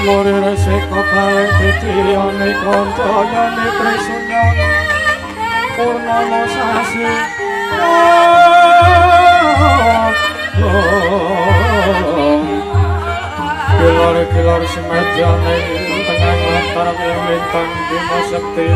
Umure resika paling pitiyane kantayane prisunya purnama sasi. Kilor-kilor semedyane tengah lantar lintang Bima Sakti.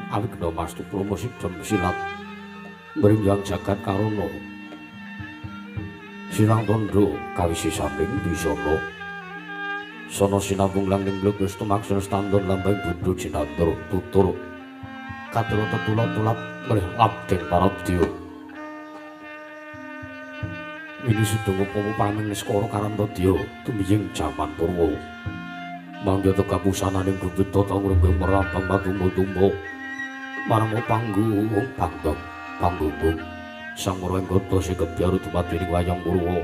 Awigna mastu promo sidhem silat mringyang jagat karana sirang tandha kawisi saning bisana sana sinambung lang ning blebes tumaksana standon lambang bundhu jinandra tutur katura tetula-tulap mrih abdeng paradya wini sedaya upama paming niskara karantadya tumiyeng jaman purwa mangga tekapusananing gubita tangrengga merambang matumba-tumba marang panggung panggang panggung sang Murwenggata sing kebyar dumadi ning wayang purwa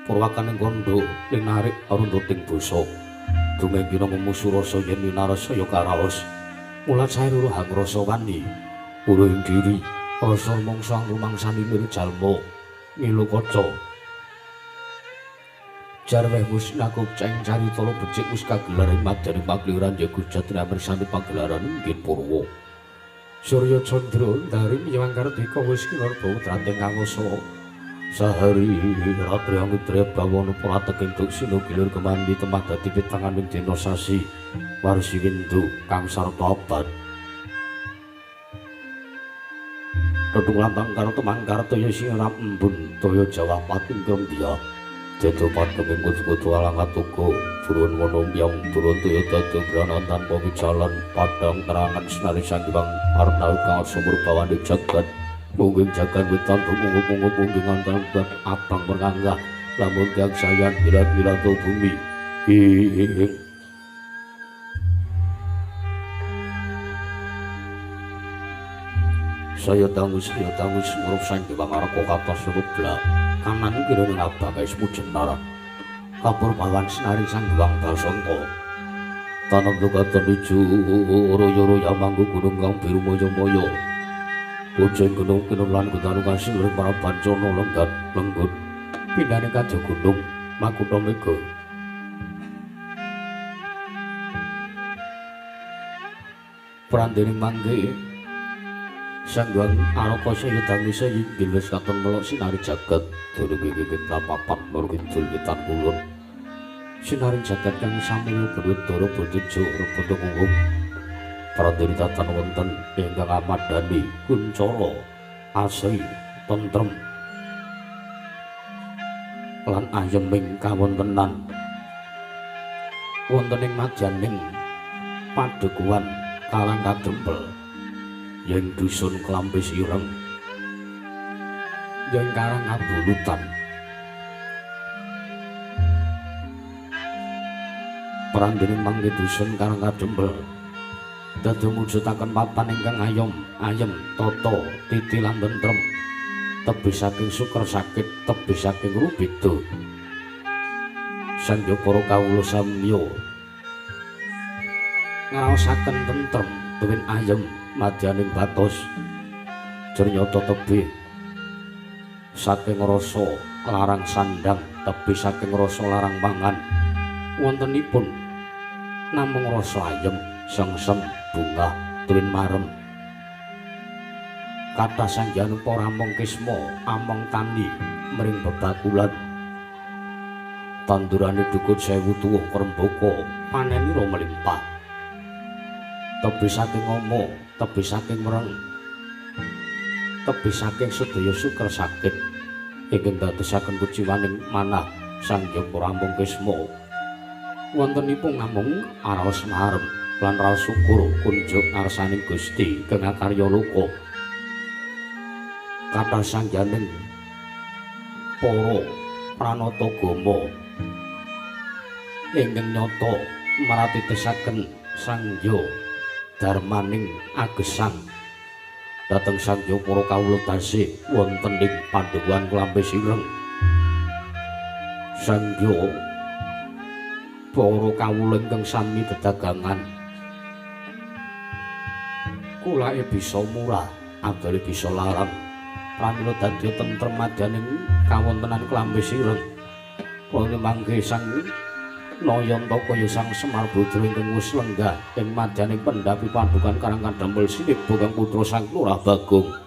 purwakaning kandha linarik aruntuting basa dungeng dina memusu rasa yen winarasa ya karaos mulat sae luhang rasa wani ing diri rasa mangsa rumangsani mir jalma ngilu kaca jarweh wis nakup ceng carita becik wis kagelar ing madyaning pakliran ya Gujat mirsani pagelaran inggih purwa Surya Candra dari Hyang Kartika wis kinarba trateng kangasa sahari ratri angudra bawana pratek entuk sina gilir kemandi temah dadi pitanganing dina sasi warsi windu kang sarta abad Tetung lambang karo teman kartoya sing ora embun toya Jawa pating krembiya Dedo padheng kudu alangat uga burun wono mbyang burun toya dadi branan tanpa wijalan padhang terangan sinari sanghyang arnawi kang sumur bawane jagat mungkin jagat wetan mungu-mungu mungkin ngantan abang merkanggah lamun tiang sayan bilat-bilat bumi ing saya dangus murup sang Dewa Ngaraka katos lebla kanan kira ning abang ismu jenara kapur pawan sinari sang Hyang Basanta tanam tukaton ijo royo-royo manggu gunung kang biru moyo-moyo kucing gunung kinun lan gutanu kasih urip para bancana lenggat lenggut pindhane kaja gunung makutha mega prandene mangke Sang Hyang Araka saya dangise inggil wis katon melok sinari jagat durung iki papat lor kidul wetan kulon sinari jagat kang samya berwedara botejo rebeta umum prandene tatan wonten ingkang amadani kuncara asri tentrem lan ayeming kawontenan wonten ing madyaning padekuan Karang Kadempel yen dusun Klampis Ireng yen Karang Kabulutan prandene mangke dusun Karang Kadempel dadi mujudaken papan ingkang ayom ayem tata titi lan tentrem tebih saking suker sakit tebih saking rubeda sangya para kawula samya ngraosaken tentrem tuwin ayem madyaning batos jernyata tebih saking rasa larang sandang tebih saking rasa larang pangan wontenipun namung rasa ayem sengsem bungah tuwin marem kathah sanghyang para among kisma among tani mring bebakulan tandurane dukut sewu tuwuh krembaka panenira melimpah tebih saking ama tebih saking mereng tebih saking sedaya suker sakit ingkang dadosaken kuciwaning manah Sang Hyang Among Kisma wontenipun namung araos marem lan raos syukur kunjuk ngarsaning Gusti kang akarya loka kathah sangyaning para Pranatagama ingkang nyata maratitesaken sangya dharmaning agesang dhateng sangya para kawula tasih wonten ing Pandhewan Klampis Ireng. Sangya para kawula ingkang sami dedagangan kulake bisa murah, adole bisa larang. Pramila dadi tentrem madyaning kawontenan Klampis Ireng. Kula mangke sang Nayantaka ya Sang Semar Budra ingkang wis lenggah ing madyaning pendhapi padukan Karang Kadempel sineba kang putra Sang Lurah Bagong.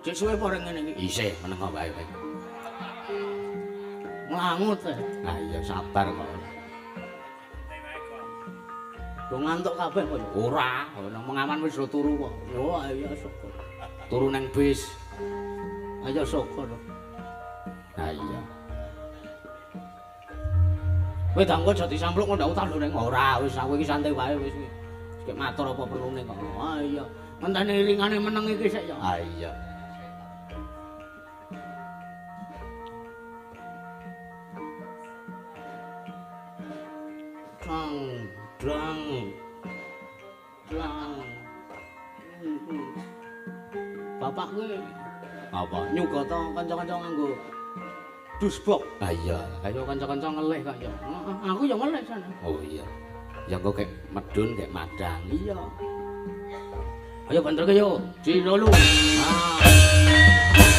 Ijek suwe apa ora ngene iki? Isih meneng wae kowe. Nglangut e. Ah iya sabar kok. Do ngantuk kabeh kok. Ora, nang mengaman wis do turu kok. Yo ayo syukur. Turu nang bis. Ayo syukur. Ah iya. Kowe dangko aja disampluk kok ndak utah lho ning ora, wis aku iki santai wae wis. Wis matur apa perlune kok. Ah iya. Ngenteni iringane meneng iki sik ya. Ah iya. Drang, drang, drang. Bapak kowe apa? Nyugata kanca-kanca nganggo dusbok. Ah iya, ayo kanca-kanca ngelih kok ya. Aku ya ngelih sana. Oh iya. Ya kok kayak medun kayak madang. Iya. Ayo banterke yo. Cilolu. Ah. Yeah.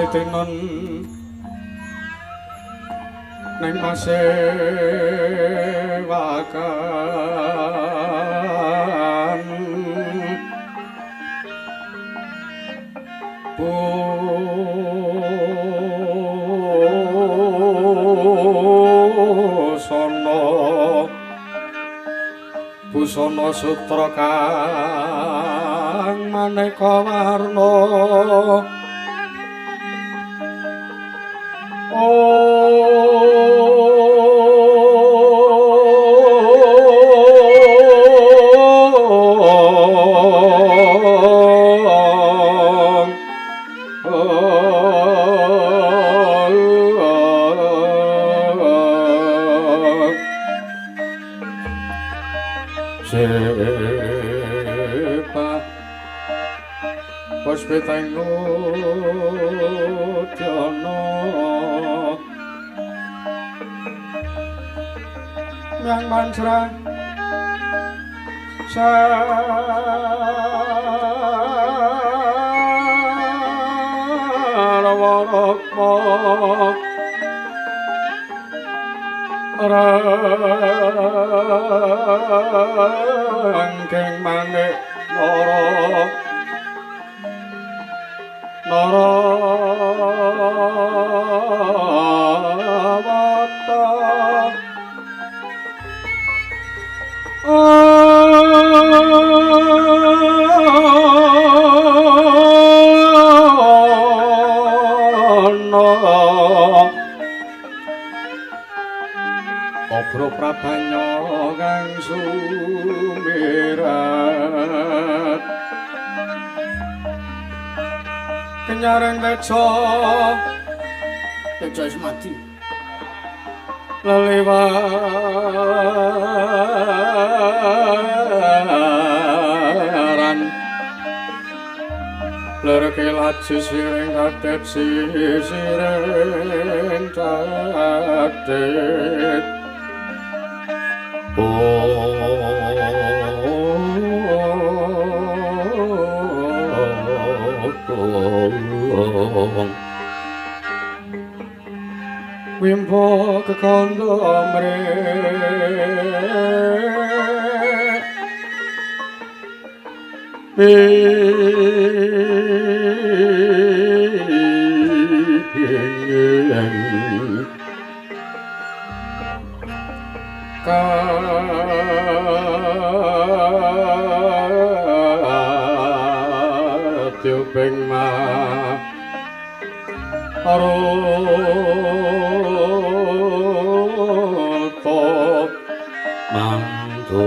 Titinon ning pasewakan busana busana sutra kang maneka warna. Sepa puspitaing udyana myang mantra sarwa rangking manik nara narawata Obro prabanya kang sumirat kenyareng teja teja wis mati lelewaran lerke laji siring kadet sisiring kadet. Wimbo kekandha mre katyuping ma aruta mantu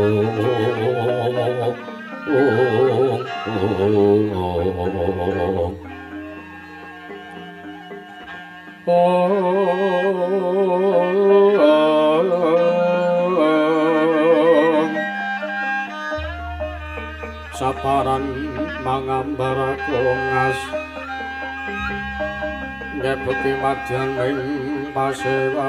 saparan mangambar kongas ngebeki madyan ing pasewagan.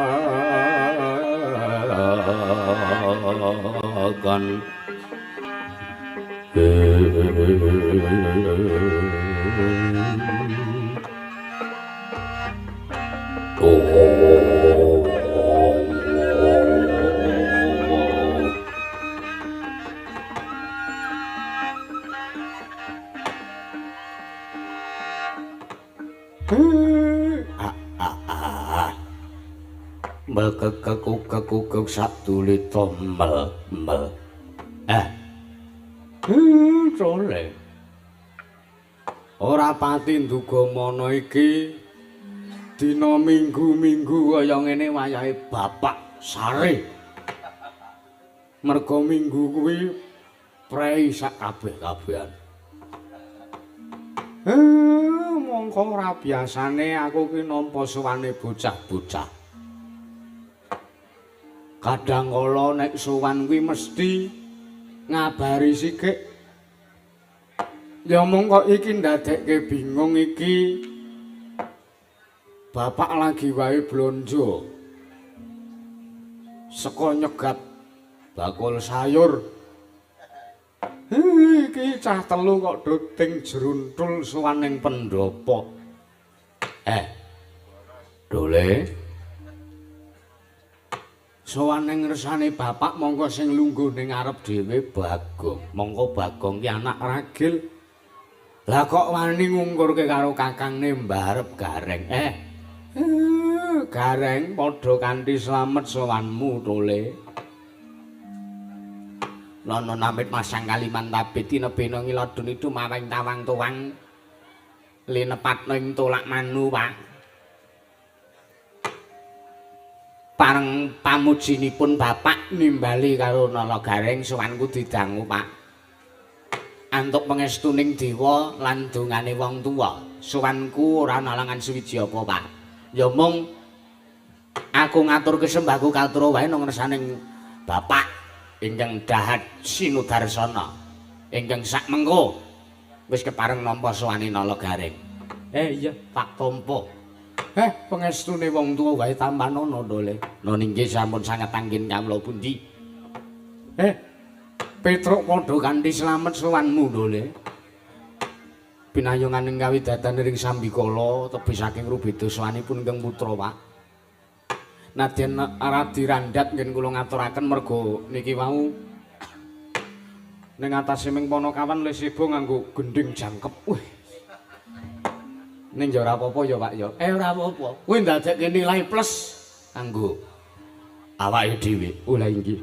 Melkekekukekukek sadulita mel mel. Cole. Ora pati nduga mana iki dina minggu-minggu kaya ngene wayahe bapak sare. Merga minggu kuwi prei sak kabeh-kabehan. Mongko ora biasane aku ki nampa sowane bocah-bocah. Kadang kala nek sowan kuwi mesti ngabari sikik. Ya mung kok iki ndadekke bingung iki. Bapak lagi wae blonjo. Saka nyegat bakul sayur. Iki cah telu kok doting jeruntul sowan ning pendopo. Dole. Sowan ning ngersane bapak mongko sing lungguh ning ngarep dhewe Bagong. Mongko Bagong ki anak ragil. Lah kok wani ngungkurke karo kakangne mbarep Gareng. Gareng padha kanthi slamet sowanmu Tole. Lono namit masang Kalimantabit tinebena ngiladun itu maweng tawang tuwang linepatna ing tolak manu Pak. Pareng pamujinipun bapak nimbali karo Nala Gareng sowanku didangu Pak. Antuk pangestuning dewa lan dongane wong tuwa. Sowanku ora nalangan suwiji apa Pak. Ya mung aku ngaturke sembahku katura wae nang ngersaning bapak ingkang dahat sinudarsana ingkang sak mengko wis kepareng nampa sowane Nala Gareng. Iya tak tampa. Pangestune wong tuwa wae tampanana Dole. Noni nggih sampun sanget anggen kawula pundi. Petruk padha kanthi slamet sowanmu Dole. Pinayunganing kawidatan ring sambikala tebih saking rubeda sowanipun ingkang putra Pak. Nadyan radi randhat ngen kula ngaturaken merga niki wau ning atase ming Panakawan le seba nganggo gendhing jangkep. Wih. Ning ya ora apa-apa ya Pak ya. Ora apa-apa. Kuwi ndadekke nilai plus kanggo awake dhewe. Oh lha inggih.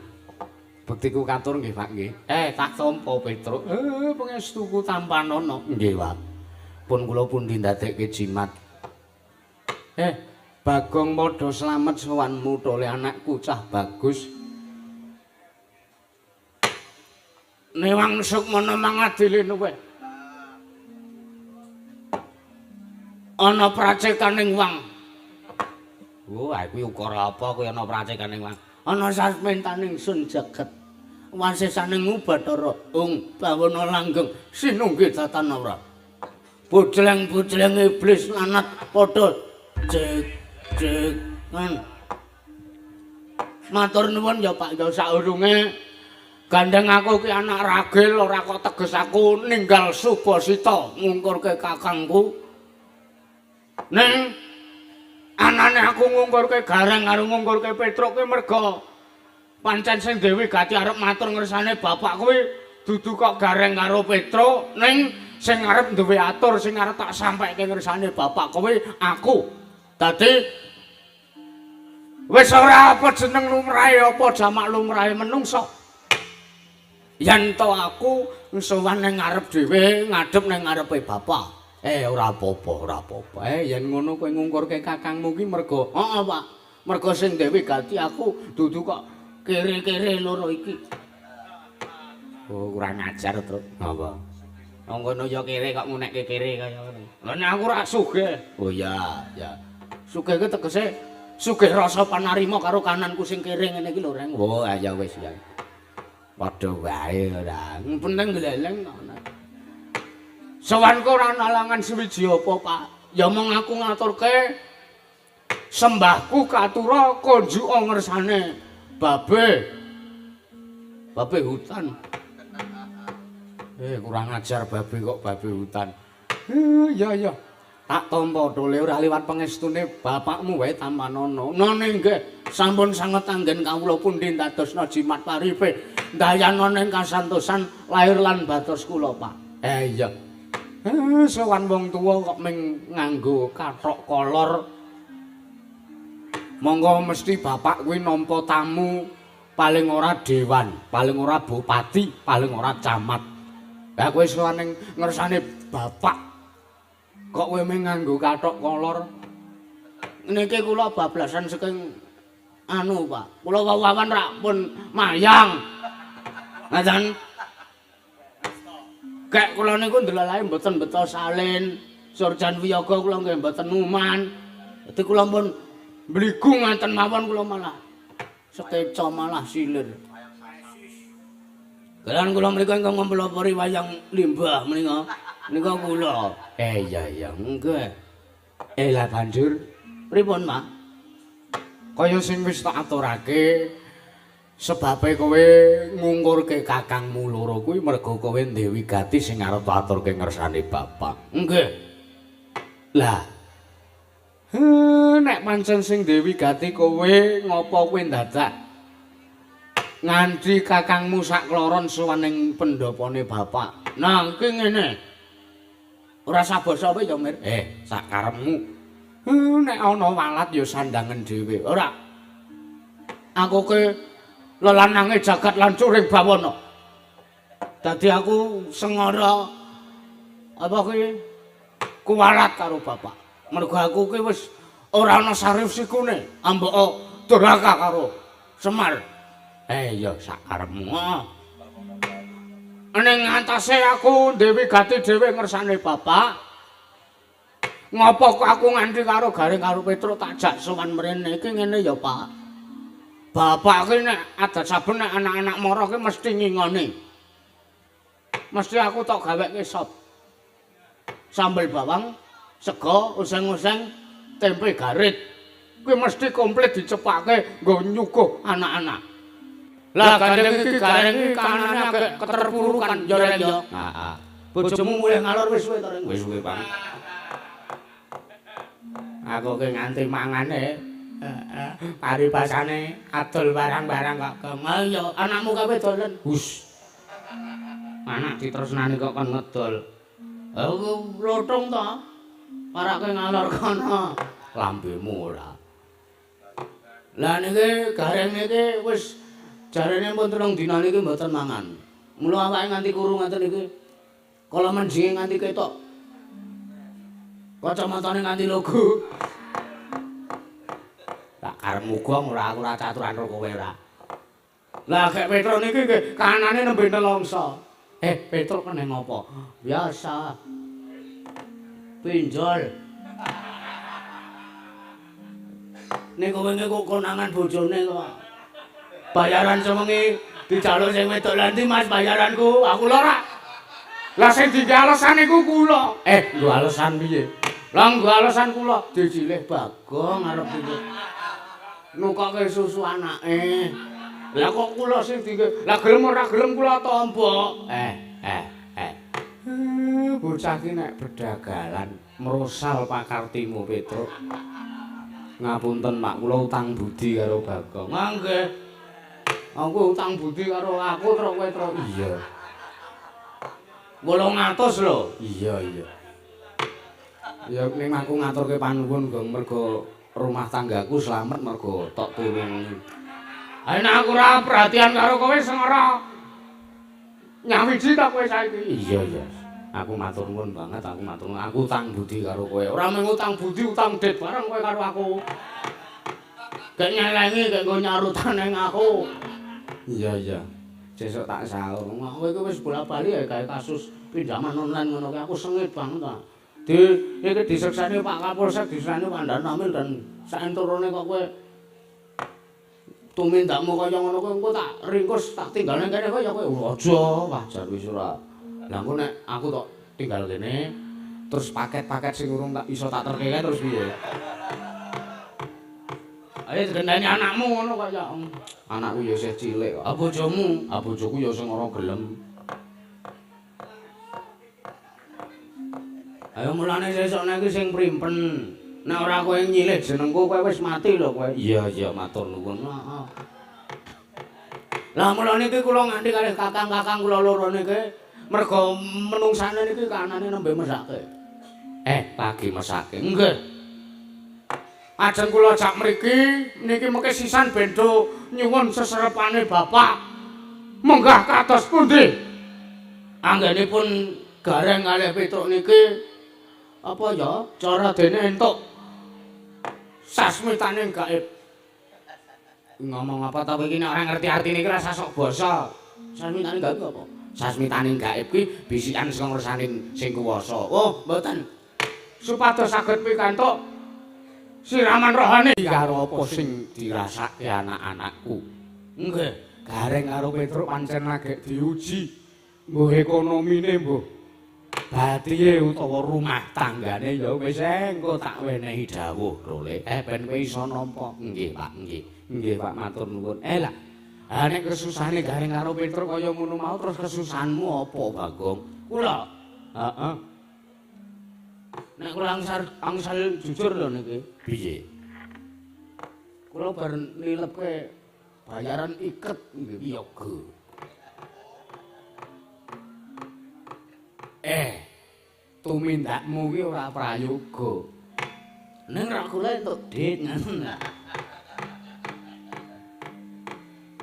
Bektiku katur nggih Pak nggih. Tak tampa Petruk. Pangestuku tampanana. Nggih Pak. Pun kula pundi ndadekke jimat. Bagong padha slamet sowanmu Tole anakku cah bagus. Newang sukmana mangadile luweh. Ana pracekaning wang. Wah, kuwi ukara apa kuwi ana pracekaning wang? Ana sasmentaning sun jagat. Wasesaning Bathara Ung bawana langgeng sinunggi tatan ora. Bojleng-bojleng iblis lanat padha jek-jekan. Matur nuwun ya Pak ya saurunge gandeng aku ki anak ragil ora kok teges aku ninggal Subasita ngungkurke kakangku. Ning anane aku ngungkurke Gareng karo ngungkurke Petruk kuwi merga pancen sing Dewi Gati arep matur ngersane bapak kuwi dudu kok Gareng karo Petruk, ning sing arep duwe atur sing arep tak sampaike ngersane bapak kuwi aku. Dadi wis ora apa jeneng lumrahe apa jamak lumrahe menungsa. Yen to aku sowan ning ngarep dhewe ngadhep ning ngarepe bapak. Ora apa-apa, ora apa-apa. Yen ngono kowe ngungkurke kakangmu ki merga heeh, Pak. Merga sing Dewi Gati aku dudu kok kere-kere loro iki. Oh, kurang ajar, Truk. Apa? Wong kono ya kere kok ngunekke kere kaya ngono. Lah nek aku ora sugih. Oh iya, ya. Sugih ki tegese sugih rasa panarima karo kananku sing kere ngene iki lho, Reng. Oh, ya wis ya. Padha wae ora. Penting gleleng ngono. Sowanku ora nalangan suwiji apa, Pak. Ya mung aku ngaturke sembahku katura konjuka ngersane babe. Babe hutan. Kurang ajar babe kok babe hutan. Iya iya. Tak tampa Dole ora liwat pangestune bapakmu wae tampanana. None nggih, sampun sanget anggen kawula pundi ndadosna jimat paripe. Ndayana ning kasantosan lahir lan batos kula, Pak. Iya. Sowan wong tuwa kok ming nganggo kathok kolor. Monggo mesti bapak kuwi nampa tamu paling ora dewan, paling ora bupati, paling ora camat. Lah kowe sowan ning ngersane bapak kok kowe ming nganggo kathok kolor. Niki kula bablasan saking anu, Pak. Kula wawan rak pun mayang. Ngaten. Kek kula niku ndelalae mboten beto salin, Surjan wiyaga kula nggih mboten uman. Dadi kula pun mbligu ngaten mawon kula malah sekeca malah silir. Lan kula mriku ingkang mempelopori wayang limbah menika. Nika kula. Iya iya, nggih. Lah banjur pripun, Pak? Kaya sing wis tak aturake sebabe kowe ngungkurke kakangmu loro kuwi merga kowe Dewi Gati sing arep aturke ngersane bapak. Nggih. Lah, Nek pancen sing Dewi Gati kowe ngopo kowe ndadak nganti kakangmu sak kloron sowan ning pendhopone bapak. Nah, iki ngene. Ora usah basa kowe ya, Mir. Sak karepmu. Nek ana walat ya sandangen dhewe. Ora. Aku ke lelanange jagat lan curing bawana. Dadi aku sengara apa kuwi kuwalat karo bapak. Mergo aku ki wis ora ana sarif sikune, ambeka durhaka karo Semar. Ya sak karepmu. Ning ngatasé aku Dewi Gati dhewe ngersane bapak. Ngopo kok aku nganti karo Gareng karo Petruk tak jak sowan mrene iki ngene ya, Pak. Bapak ki nek adat saben nek anak-anak mara ki mesti ngingoni. Mesti aku tok gaweke sop. Sambel bawang, sego, oseng-oseng, tempe garit. Kuwi mesti komplit dicepake nggo nyuguh anak-anak. Lah gandeng iki Gareng iki kanane agak keterpurukan ya Reng ya. Heeh. Bojomu mulih ngalor wis suwe to Reng? Wis suwe, Pak. Aku ki nganti mangane. Heeh. Paribasane adol barang-barang kok geng. Ya anakmu kawe dolen. Hus. Anak ditresnani kok kon ngedol. Aku lothong to. Parake ngalor kono. Lambemu ora. Lah niki Gareng niki wis jarene pun 3 dina niki mboten mangan. Mula awake nganti kuru ngaten niki. Kala menjinge nganti ketok. Kacamatane nganti logo. Tak karepmu gong ora aku ora caturan karo kowe ora. Lah gek Petruk niki nggih kanane nembe nelongso. Petruk kene ngopo? Biasa. Pinjol. Niku wingi kok konangan bojone kok. Bayaran sewengi dijaluk sing wedok lha ndi Mas bayaranku? Aku lho ora. Lah sing dienggo alasan iku kula. Nggo alasan piye? Lah nggo alasan kula dicilih Bagong arep piye? Nukoke susu anake. Lah kok kula sing dienggo? Lah gelem ora gelem kula tampa. Bocah ki nek bedagalan mrosal pakartimu Petruk. Ngapunten Pak, kula utang budi karo Bagong. Nggih. Aku utang budi karo aku truk kowe truk. Iya. 800 lho. Iya, iya. Ya ning aku ngaturke panuwun Gong mergo rumah tanggaku slamet mergo tok tulungi. Ha nek aku ora perhatian karo kowe sing ora nyawiji ta kowe saiki. Iya, iya. Aku matur nuwun banget, aku matur nuwun. Aku utang budi karo kowe. Ora mung utang budi, utang dit bareng kowe karo aku. Gek nyelengi, gek nggo nyarutan ning aku. Iya, iya. Sesuk tak sahur. Kowe iki wis bola-bali ya gawe kasus pinjaman online ngono kuwi. Aku sengit banget ta. Di iki disekseni Pak Kapolsek, disekseni Pak Danramil dan saenturune kok kowe tumindakmu kaya ngono kuwi engko tak ringkus tak tinggal ning kene kaya kowe. Aja, wajar wis ora. Lah engko nek aku tok tinggal kene terus paket-paket sing urung tak iso tak terke terus piye? Ayo digendani anakmu ngono kaya. Anakku ya isih cilik kok. Ah bojomu? Ah bojoku ya sing ora gelem. Ayo mulane sesuk nek iki sing primpen. Nek ora kowe nyilih jenengku kowe wis mati lho kowe. Iya iya matur nuwun. Heeh. Lah mulane iki kula nganti kalih kakang-kakang kula loro niki mergo menungsane niki kanane nembe mesake. Pagi mesake. Nggih. Ajeng kula jak mriki niki mengke sisan bendo nyuwun seserepane bapak. Munggah kados pundi? Anggenipun Gareng kalih Petruk niki apa ya cara dene entuk sasmitane gaib. Ngomong apa ta kowe iki nek ora ngerti artine iki rasa sok basa. Sasmitane gaib apa? Sasmitane gaib ki bisikan saka ngersane sing kuwasa. Oh, mboten. Supados saged pikantuk siraman rohani karo apa sing dirasake anak-anakku. Nggih, Gareng karo Petruk pancen lagi diuji. Mbuh ekonomine mbuh batihe utawa rumah tanggane ya wis engko tak wenehi dawuh role. Ben kowe iso nampa. Nggih, Pak, nggih. Nggih, Pak, matur nuwun. Lah. Ha nek kesusahane Gareng karo Petruk kaya ngono mau terus kesusahanmu apa, Bagong? Kula. Heeh. Nek kula angsal jujur lho niki. Piye? Kula bar nilepke bayaran iket nggih wiyaga. Tumindakmu ki ora prayoga. Ning rak kula entuk dhit ngono.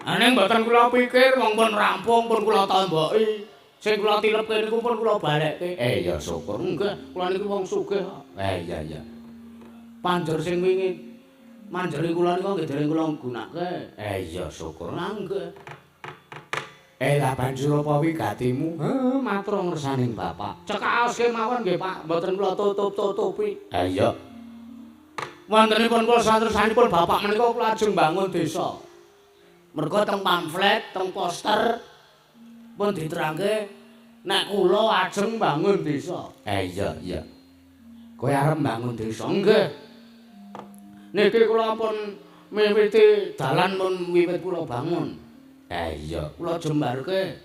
Ning mboten kula pikir wong pun rampung pun kula tomboki. Sing kula tilepke niku pun kula balekke. Ya syukur. Nggih, kula niku wong sugih kok. Iya iya. Panjer sing wingi manjeri kula niku nggih dereng kula gunake. Iya syukur. Lah nggih. Lah banjur apa wigatimu? Heh, matur ngersaning Bapak. Cekaos kemawon nggih Pak, mboten kula tutup-tutupi. Iya. Wontenipun kula satersanipun Bapak menika kula ajeng bangun desa. Mergo teng pamflet, teng poster pun diterangke nek kula ajeng bangun desa. Iya iya. Kowe arep bangun desa? Nggih. Niki kula pun miwiti dalan pun wiwit kula bangun. Iya. Kula jembarke.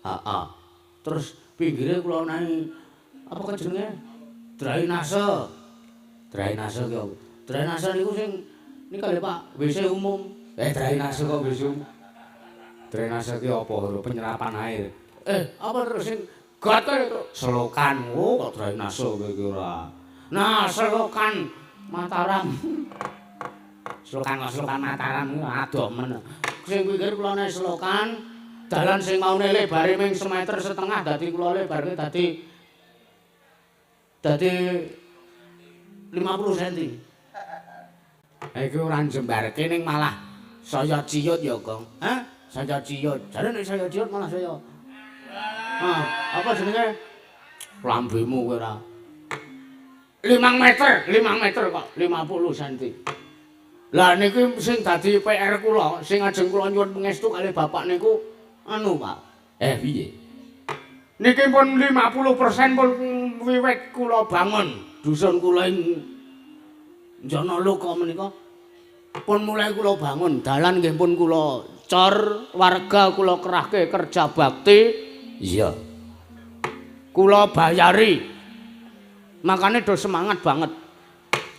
Heeh. Terus pinggire kula naik apa jenenge? Drainase. Drainase ki apa? Drainase niku sing nika lho Pak, WC umum. Drainase kok WC umum. Drainase ki apa lho? Penyerapan air. Apa terus sing got itu? Selokan. Oh, kok drainase kowe iki ora. Nah, selokan Mataram. Selokan Mataram adoh men. Sing pinggir kula nek selokan, dalan sing maune lebare ming 1,5 meter dadi kula lebarke dadi 50 cm. Iki ora njembarke ning malah saya ciut ya, Gong. Hah? Saya ciut. Jare nek saya ciut malah saya. Ah, apa jenenge? Lambemu kowe ora. 5 meter, 5 meter kok, 50 cm. Lah niki sing dadi PR kula, sing ajeng kula nyuwun pangestu kalih bapak niku anu, Pak. Piye? Niki pun 50% pun wiwit kula bangun dusun kula ing Janaloka menika pun mulai kula bangun, dalan nggih pun kula cor, warga kula kerahke kerja bakti. Iya. Kula bayari. Makane do semangat banget.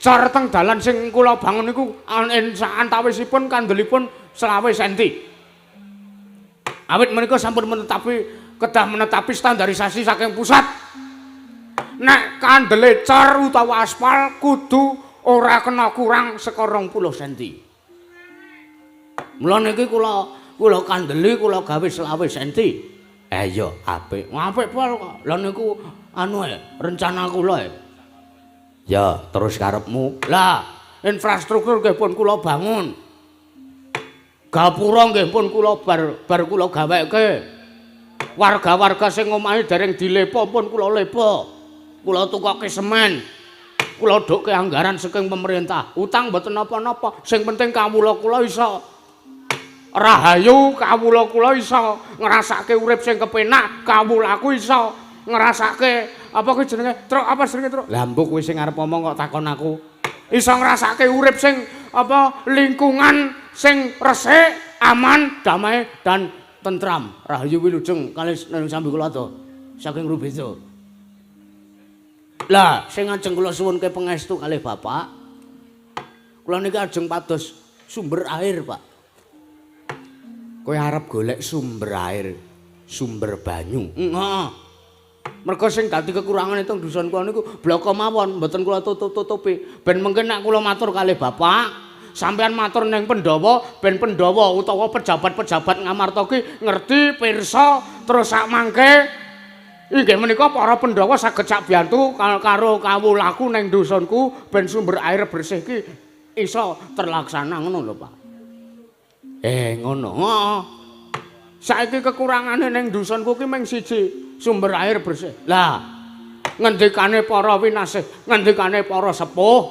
Cor teng dalan sing kula bangun niku antawisipun kandelipun 25 cm. Awit menika sampun menetapi kedah menetapi standarisasi saking pusat. Nek kandele cor utawa aspal kudu ora kena kurang saka 20 cm. Mula niki kula kandeli kula gawe 25 cm. Iya, apik. Apik pol kok. Lah niku anu rencana kula. Ya, terus karepmu? Lah, infrastruktur nggih pun kula bangun. Gapura nggih pun kula bar kula gaweke. Warga-warga sing omahe dereng dilepo pun kula lepo. Kula tukoke semen. Kula dhukke anggaran saking pemerintah. Utang mboten napa-napa, sing penting kawula kula iso rahayu, kawula kula iso ngrasake urip sing kepenak, kawulaku iso ngrasake apa kuwi jenenge? Truk apa jenenge, Truk? Lah mbok kowe sing arep omong kok takon aku. Iso ngrasake urip sing apa lingkungan sing resik, aman, damai dan tentram. Rahayu wilujeng kalih sambi kula to saking Rubedo. Lah sing ajeng kula suwunke pangestu kalih Bapak. Kula niki ajeng pados sumber air, Pak. Kowe arep golek sumber air, sumber banyu. Heeh. Mergo sing dadi kekurangan teng dusun kula niku bloko mawon, mboten kula tutup-tutupi. Ben mengke nek kula matur kalih Bapak, sampean matur ning Pandhawa, ben Pandhawa utawa pejabat-pejabat Ngamarta ki ngerti pirsa terus sak mangke inggih menika para Pandhawa saged sak biyantu karo kawulaku ning dusunku ben sumber air bersih ki iso terlaksana ngono lho, Pak. Ngono. Heeh. Saiki kekurangane ning dusunku ki mung siji, sumber air bersih. Lah, ngendikane para winasih, ngendikane para sepuh,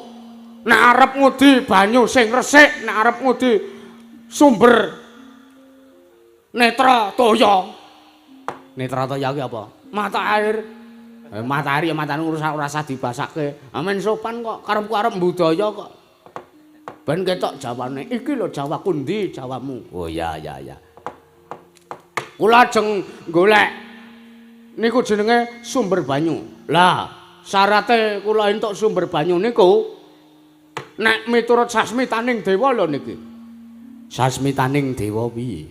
nek arep ngudi banyu sing resik, nek arep ngudi sumber netra toya. Netra toya ki apa? Mata air. Mata air ya matane ora usah dibasake. Amen sopan kok, karepku arep mbudaya kok. Ben ketok Jawane. Iki lho Jawaku ndi Jawamu? Oh ya ya ya. Kula ajeng golek niku jenenge sumber banyu. Lah, Syarate kula entuk sumber banyu niku nek miturut sasmitaning dewa lho niki. Sasmitaning dewa piye?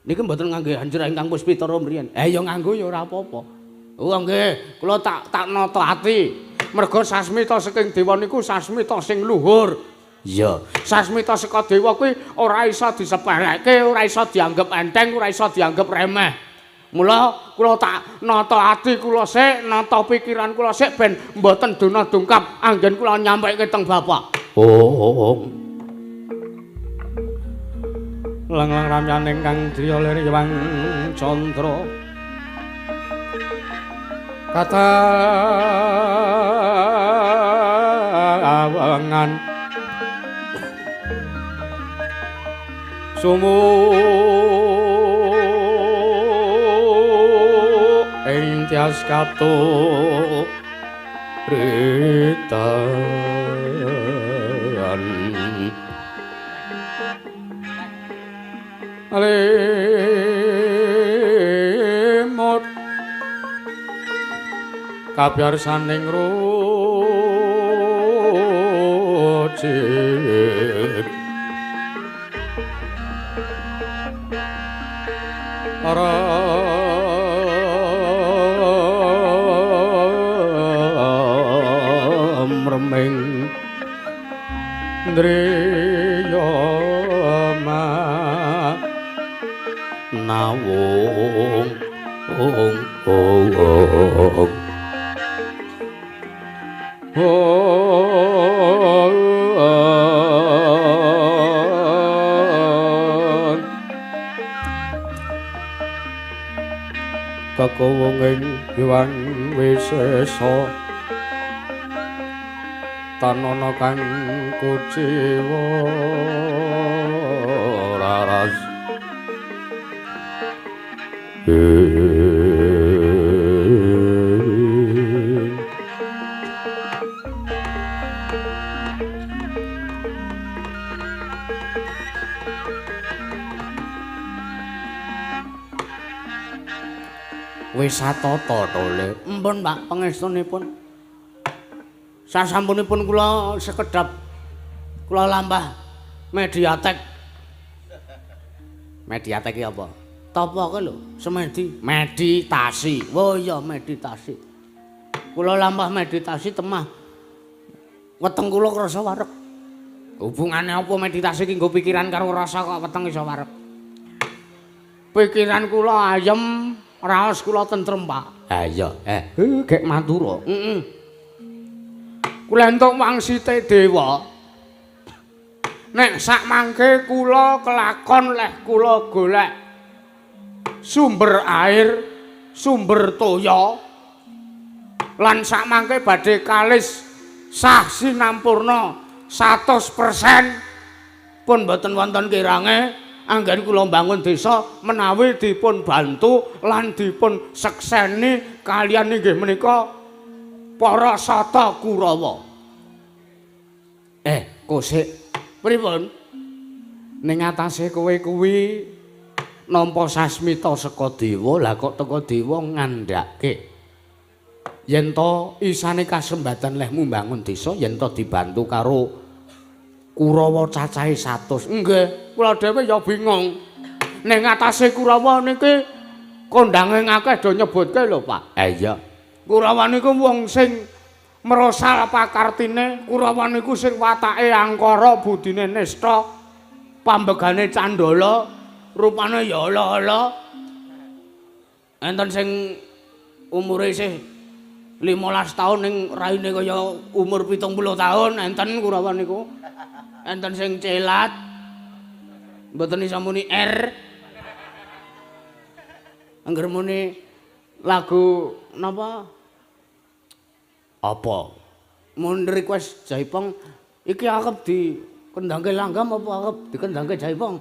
Niki mboten ngangge anjur ingkang puspitara mriyen. Ya nganggo ya ora apa-apa. Oh nggih, kula tak nata ati. Merga sasmita saking dewa niku sasmita sing luhur. Iya, sasmita saka dewa kuwi ora iso disepelekke, ora iso dianggep enteng, ora iso dianggep remeh. Mula kula tak nata ati kula sik, nata pikiran kula sik ben mboten dona dungkap anggen kula nyampeke teng bapak. Oh. Lang-lang ramyaning kang driya lir Hyang Candra. Katawangan sumu ing tias kato ritan lemot kabyarsaning rujit remeng ndriya nawung ong ong kakawunging Hyang Wisesa tanana kang kuciwa raras. Wis satata to, Le. Empun, Pak, pangestunipun. Sasampunipun kula sekedhap kula lampah mediatek. Mediatek iki apa? Tapa kuwi lho, semedi, meditasi. Oh iya, meditasi. Kula lampah meditasi temah weteng kula krasa wareg. Hubungane apa meditasi ki nggo pikiran karo rasa kok weteng iso wareg? Pikiran kula ayem, raos kula tentrem, Pak. Ha iya, gek matur. Heeh. Kula entuk wangsite dewa. Nek sak mangke kula kelakon leh kula golek sumber air, sumber toya, lan sak mangke badhe kalis sah sinampurna 100% pun mboten wonten kirange anggen kula mbangun desa menawi dipun bantu lan dipun sekseni kaliyan inggih menika para Sata Kurawa. Kosik pripun? Ning atase kowe kuwi nampa sasmita saka dewa, lah kok teka dewa ngandhake yen to isane kasembatan lehmu mbangun desa yen to dibantu karo Kurawa cacahe 100. Nggih, kula dhewe ya bingung. Ning atase Kurawa niki kondange akeh do nyebutke lho, Pak. Ha iya. Kurawa niku wong sing merosal pakartine, Kurawa niku sing watake angkara, budine nista, pambegane candala, rupane ya ala-ala. Enten sing umure isih 15 taun ning raine kaya umur 70 taun, enten Kurawa niku. Enten sing celat mboten iso muni R. Angger muni lagu napa? Apa? Mun request Jaipong iki arep dikendangke langgam apa arep dikendangke Jaipong?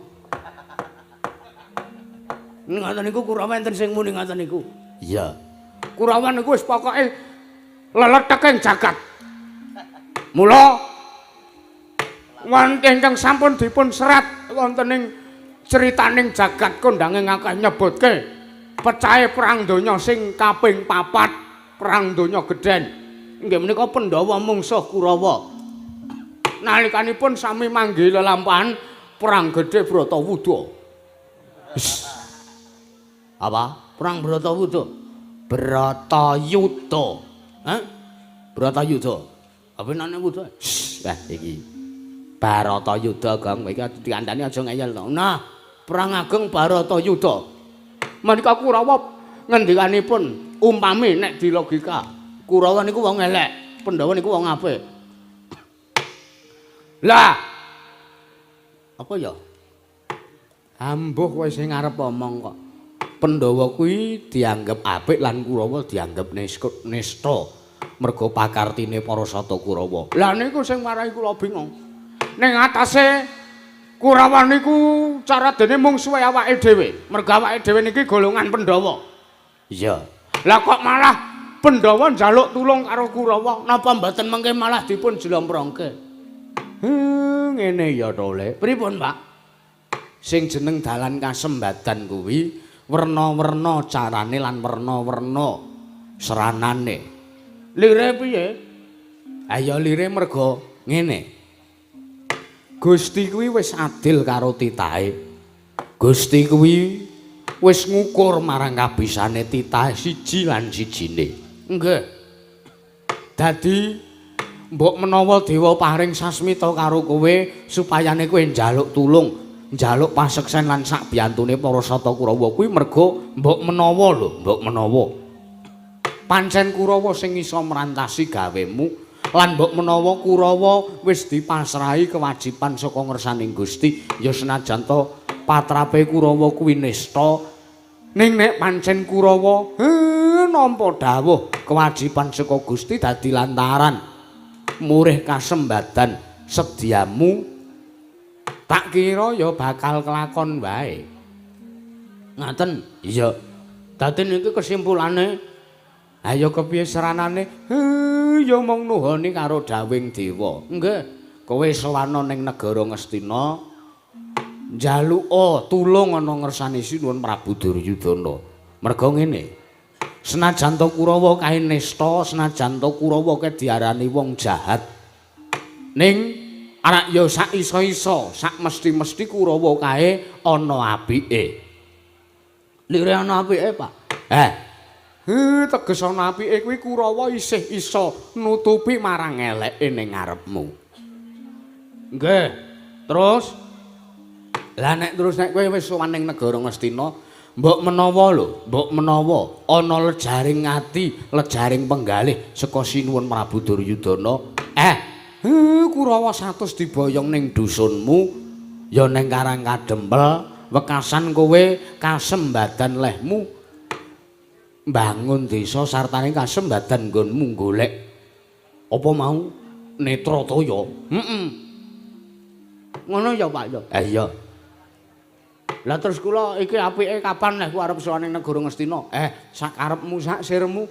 Ngoten niku Kurawa enten sing muni ngoten niku. Iya. Kurawa niku wis pokoke leleteking jagat. Mula wonten ingkang sampun dipun serat wonten ing critaning jagat kondange akeh nyebutke pecahe perang donya sing kaping 4, perang donya gedhen. Inggih menika Pandhawa mungsuh Kurawa. Nalikanipun sami manggi lelampahan perang gedhe Bratawuda. Apa? Perang Bratawuda? Bratayuda. Hah? Bratayuda. Apa nane wuda? Wah, iki. Baratayuda, Gong. Iki dikandani aja ngeyel to. Nah, perang ageng Baratayuda. Menika Kurawa ngendikanipun umpami nek di logika, Kurawa niku wong elek, Pandhawa niku wong apik. Lah, apa ya? Ambuh kowe sing arep omong kok. Pandhawa kuwi dianggep apik lan Kurawa dianggep nista merga pakartine para sata Kurawa. Lah niku sing marai kula bingung. Ning atase Kurawa niku cara dene mungsuhe awake dhewe. Merga awake dhewe niki golongan Pandhawa. Iya. Lah kok malah Pandhawa njaluk tulung karo Kurawa, napa mboten mengke malah dipun jlomprongke? Ngene ya to, Le. Pripun, Pak? Sing jeneng dalan kasembadan kuwi werna-werna carane lan werna-werna seranane. Lire piye? Ayo lire merga ngene. Gusti kuwi wis adil karo titahe. Gusti kuwi wis ngukur marang kabisane titahe siji lan sijine. Nggih. Dadi mbok menawa dewa paring sasmita karo kowe supayane kowe njaluk tulung, njaluk paseksen lan sak biyantune para sata Kurawa kuwi merga mbok menawa lho, mbok menawa. Pancen Kurawa sing iso mrantasi gawemu lan mbok menawa Kurawa wis dipasrahi kewajiban saka ngersaning Gusti, ya senajan to patrape Kurawa kuwi nista, ning nek pancen Kurawa nampa dawuh kewajiban saka Gusti dadi lantaran murih kasembadan sediamu, tak kira ya bakal kelakon wae. Ngaten? Iya. Dadi niki kesimpulane, ayo kepiye seranane? Ya mung nuhoni karo dawing dewa. Nggih, kowe sowana ning negara Ngastina, njaluka tulung ana ngersane Sinuwun Prabu Duryudana. Merga ngene. Senajan to Kurawa kae nista, senajan to Kurawa kae diarani wong jahat. Ning arak ya sak iso-iso, sak mesti-mesti Kurawa kae ana apike. Lire ana apike, Pak. Teges ana apike kuwi Kurawa isih iso nutupi marang eleke ning ngarepmu. Nggih. Terus lah nek terus nek kowe wis sowan ning negara Ngastina, mbok menawa lho, mbok menawa ana lejaring ati, lejaring penggalih saka Sinuwun Prabu Duryudana. Kurawa 100 diboyong ning dusunmu, ya ning Karang Kadempel, wekasan kowe kasembadan lehmu mbangun desa sartane kasembadan nggonmu golek apa mau Netrataya. Heeh. Ngono ya, Pak ya. Iya. Lah terus kula iki apike kapan nek arep sowan ning negara Ngastina? Sakarepmu sak sirmu.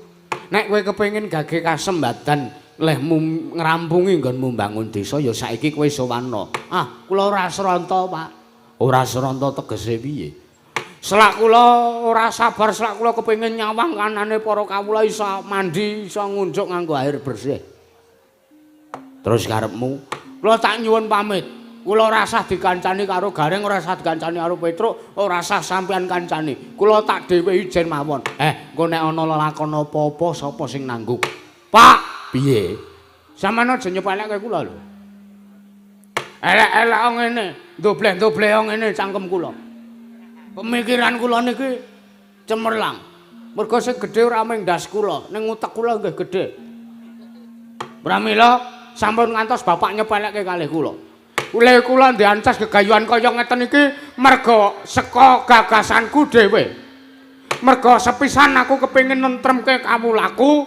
Nek kowe kepengin gage kasembadan lehmu ngrampungi nggonmu mbangun desa ya saiki kowe sowanna. Ah, kula ora sranta, Pak. Ora sranta tegese piye? Selak kula ora sabar, selak kula kepengin nyawang kanane para kawula iso mandi, iso ngunjuk nganggo air bersih. Terus karepmu? Kula tak nyuwun pamit. Kula ora sah dikancani karo Gareng, ora sah dikancani karo Petruk, ora sah sampean kancani. Kula tak dhewe ijen mawon. Engko nek ana lelakon apa-apa sapa sing nanggung? Pak, piye? Sampeyan aja nyepelekke kula lho. Elek-elek ngene, ndobleh-ndobleh ngene cangkem kula. Pemikiran kula niki cemerlang. Mergo sing gedhe ora mung ndas kula, ning utek kula nggih gedhe. Pramila sampun ngantos bapak nyepelekke kalih kula. Ule kula ndiancas gegayuhan kaya ngeten iki merga saka gagasanku dhewe. Merga sepisan aku kepengin nentremke kawulaku.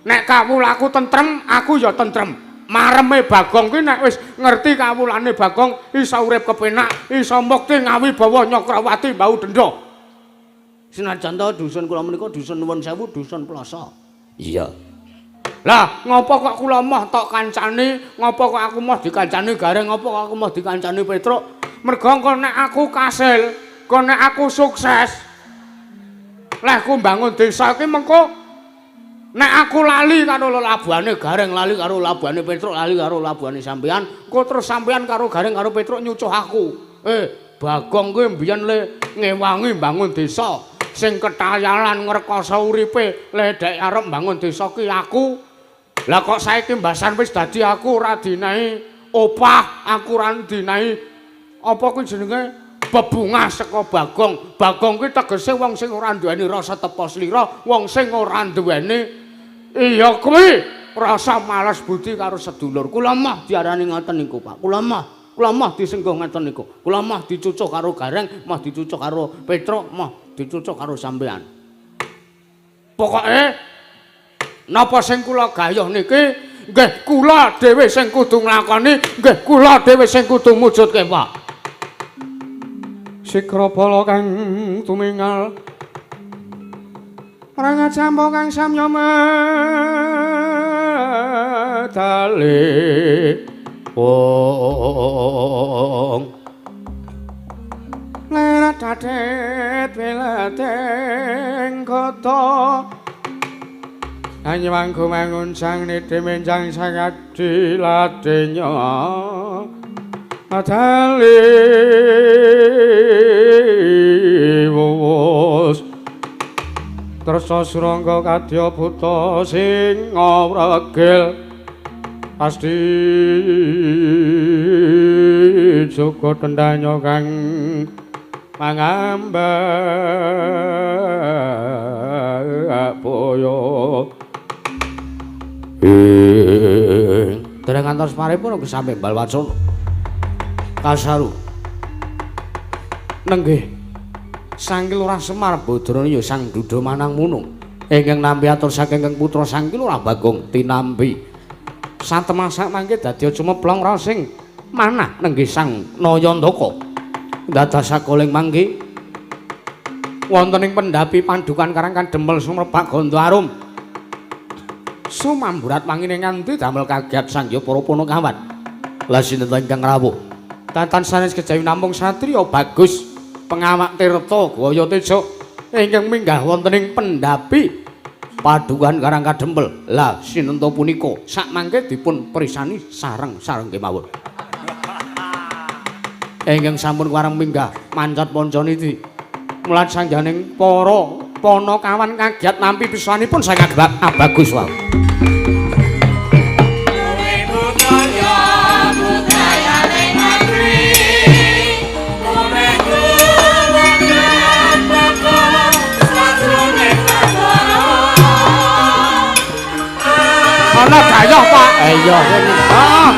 Nek kawulaku tentrem, aku ya tentrem. Mareme Bagong kuwi nek wis ngerti kawulane Bagong iso urip kepenak, iso mukti ngawibawa Nyakrawati mbau denda. Senajan to dusun kula menika dusun nuwun sewu dusun Ploso. Iya. Lah, ngopo kok kula moh tok kancani, ngopo kok aku moh dikancani Gareng, ngopo kok aku moh dikancani Petruk? Merga engko nek aku kasil, engko nek aku sukses, lehku mbangun desa iki mengko Nek aku lali karo lelabuhane Gareng, lali karo lelabuhane Petruk, lali karo lelabuhane sampean, engko terus sampean karo Gareng karo Petruk nyucuh aku. Bagong kuwi mbiyen le ngewangi mbangun desa, sing ketayalan ngrekoso uripe le dhek arep mbangun desa ki aku. Lah kok saiki mbasan wis dadi aku ora dinahi opah, aku ora dinahi apa kuwi jenenge bebungah saka Bagong. Bagong kuwi tegese wong sing ora duweni rasa tepa slira, wong sing ora duweni iya kuwi rasa males budi karo sedulur. Kula mah diarani ngoten niku, Pak. Kula mah disengguh ngoten niku. Kula mah dicucuh karo Gareng, mah dicucuh karo Petruk, mah dicucuh karo sampean. Pokoke napa sing kula gayuh niki nggih kula dhewe sing kudu nglakoni, nggih kula dhewe sing kudu mujudke, Pak. Sikrabala kang tumingal rangacampa kang samya medale wong lerat dadet weleteng kota anyewang gumangun sang niti menjang sangadi ladenya adali wuwus tersa surangga kadya buta sing ngregil pasti joko tendanya kang mangambak boyo. Dereng ngantos paripun sampe Balwacana kasaru nenggih Sang Ki Lurah Semar Badrana ya Sang Duda Manang Munung ingkang nampi atur saking Kang Putra Sang Ki Lurah Bagong tinampi satemasak mangke dadi cumeplong rasing manah nenggih Sang Nayandaka dados sakoling mangke wonten ing pendhapi pandukan Karang Kadempel sumrebak Ganda Arum sumamburat wangine nganti damel kaget sangya para punakawan. Lah sinten ingkang rawuh? Tatan sanes kejawi namung satriya bagus pengawak tirta Gaya Teja ingkang minggah wonten ing pendhapi padukan Karang Kadempel. Lah sinten punika sakmangke dipun prisani sareng-sareng kemawon. Ingkang sampun wareng minggah mancat pancaniti. Mulat sangganing para panakawan kagiat nampi pisanipun sang Abagus wau. Ana gayuh, Pak. Iya. Ah.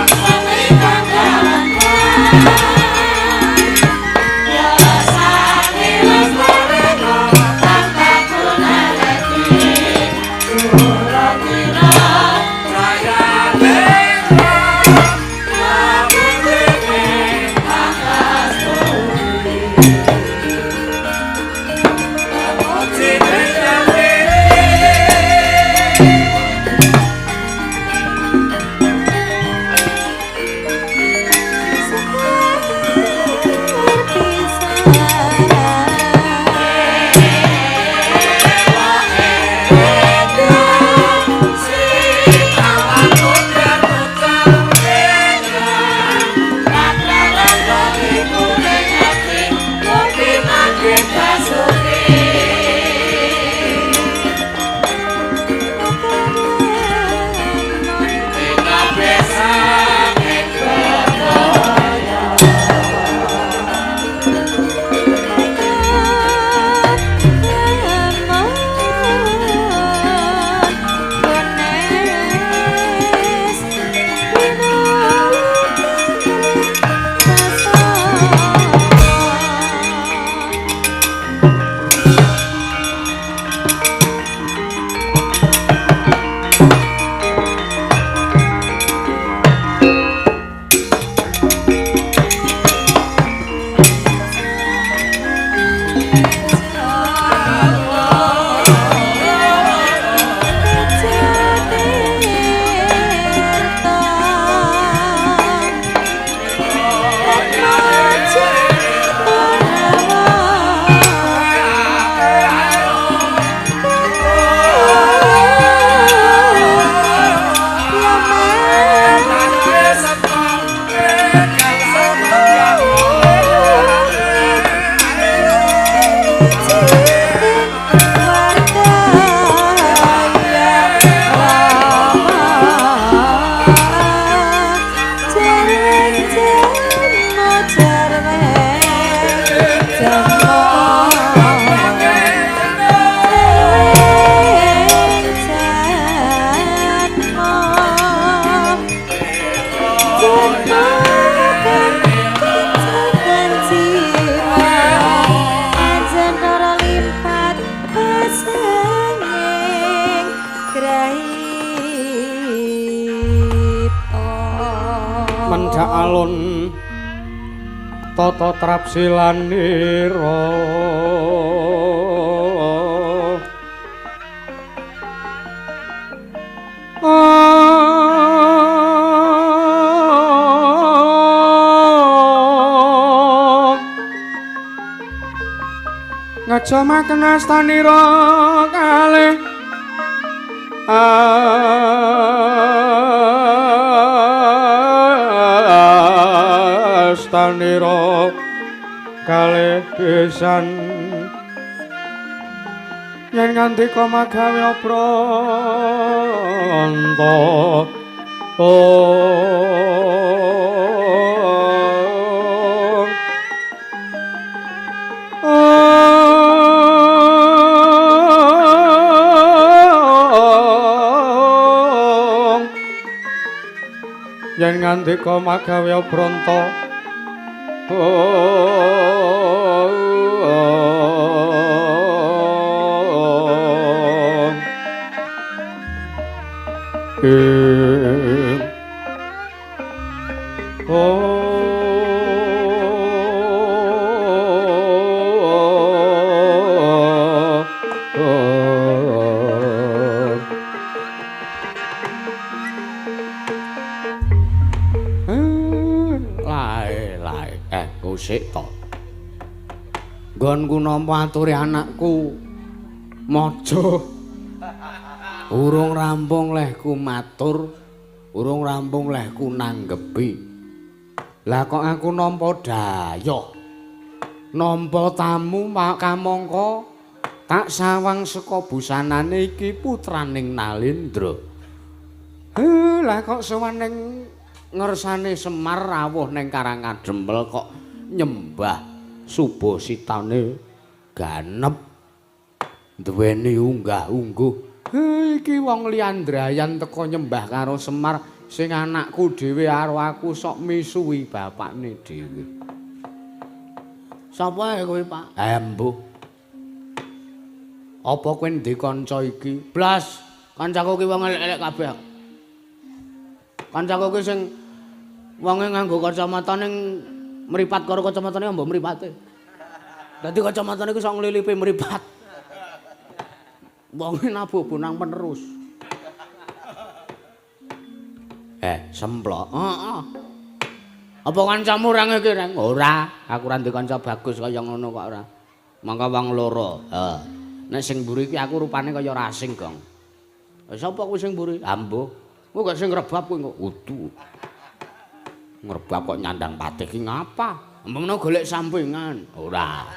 Cendhak alun tata trapsilanira ngejamaken astanira kalih astanira kalih pisan yen ngandika magawe obranta yen ngandika magawe obranta Nggonku nampa aturi anakku maja urung rampung lehku matur, urung rampung lehku nanggepi. Lah kok aku nampa dayoh, nampa tamu kamangka tak sawang saka busanane iki putraning Nalendra. Lah kok sowan ning ngersane Semar rawuh ning Karangadempel kok nyembah subasitane ganep duweni unggah-ungguh. Iki wong liyandrayan teka nyembah karo Semar sing anakku dhewe karo aku sok misuwi bapakne dhewe. Sapa kowe, Pak? Embuh. Apa kowe ndek kanca iki? Blas, kancaku ki wong elek-elek kabeh. Kancaku ki sing wonge nganggo kacamata ning mripat karo kacamatane mbok mripate. Dadi kacamatane iku sok nglilipi mripat. Wonge nabuh bonang penerus. Semplok. Heeh. Apa kancamu rang iki, Reng? Ora, aku ora ndek kanca bagus kaya ngono kok ora. Mangka wong loro. Heeh. Nek sing mburi iki aku rupane kaya rasing, Gong. Sapa kuwi sing mburi? Ambuh. Kuwi kok sing ngrebab kuwi kok udu. Ngrebab kok nyandang patih ki ngapa? Mbengno golek sampingan. Ora.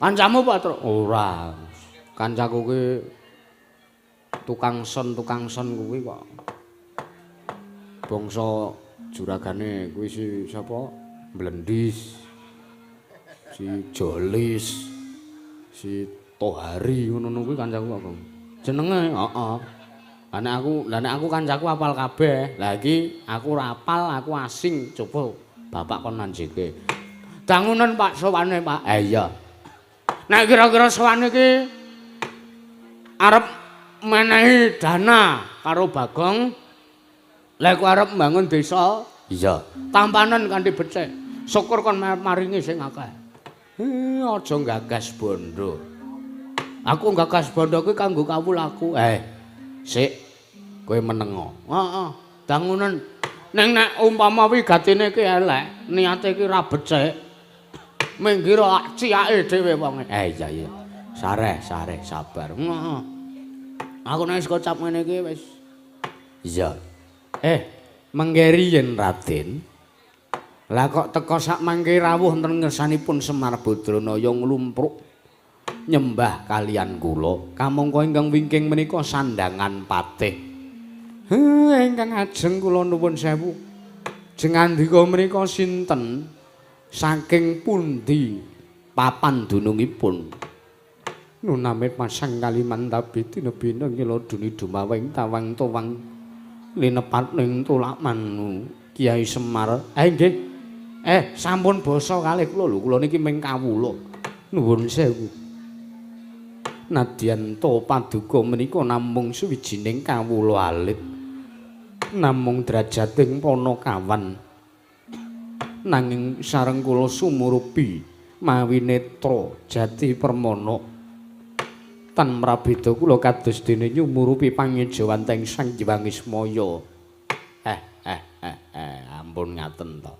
Kancamu apa, Truk? Ora. Kancaku ki tukang son kuwi kok. Bangsa juragane kuwi si sapa? Blendis. Si Jolis. Si Tohari ngono kuwi kancaku kok, Bang. Jenenge, heeh. Lah nek aku kancaku apal kabeh. Lah iki aku ora apal, aku asing. Coba bapak kon nanjeke. Dangunen Pak sowane, Pak. Iya. Nek kira-kira sowane iki arep menehi dana karo Bagong, lha aku arep mbangun desa. Iya. Tampanen kanthi becik. Syukur kon maringi sing akeh. Aja gagas bondo. Aku gagas bondo kuwi kanggo kawulaku. Sik, kowe menengo. Heeh, dangunen. Ning nek umpama wigatine iki elek, niate iki ora becik, minggir ciake dhewe wonge. Iya iya. Sareh, sabar. Heeh. Aku nek wis kocap ngene iki wis. Iya. Menggeri yen Raden. Lah kok teka sak mangke rawuh wonten ngersanipun Semar Badranaya nglumpruk nyembah kalian kula. Kamangka ingkang wingking menika sandangan patih. Ingkang ajeng kula nuwun sewu. Jengandika menika sinten? Saking pundi papan dunungipun? Nunamit masang Kalimantabi tinebina ngila duni dumaweng tawang towang linepat ning tulak manu Kiai Semar. Nggih. Sampun basa kalih kula lho, kula niki ming kawula. Nuwun sewu. Nadyan to paduka menika namung suwijining kawula alit. Namung drajating panakawan. Nanging sareng kula sumurupi mawi netra jati permana. Tan mrabeda kula kados dene nyumurupi pangejawantahing Sang Hyang Ismaya. Ampun ngaten to.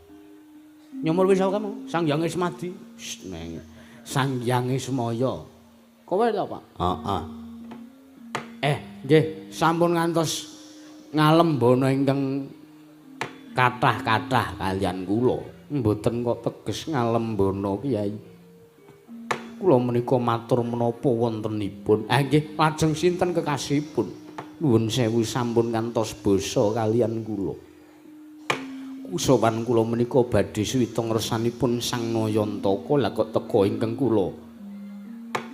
Nyumurupi sapa kamu? Sang Hyang Ismadi. Sang Hyang Ismaya. Kowe to, Pak? Heeh. Nggih, sampun ngantos ngalembana ingkang kathah-kathah kaliyan kula. Mboten kok teges ngalembana, Kyai. Kula menika matur menapa wontenipun. Nggih, lajeng sinten kekasihipun? Nuwun sewu sampun ngantos basa kaliyan kula. Kusowan kula menika badhe suwita ngersanipun Sang Nayantaka, lah kok teka ingkang kula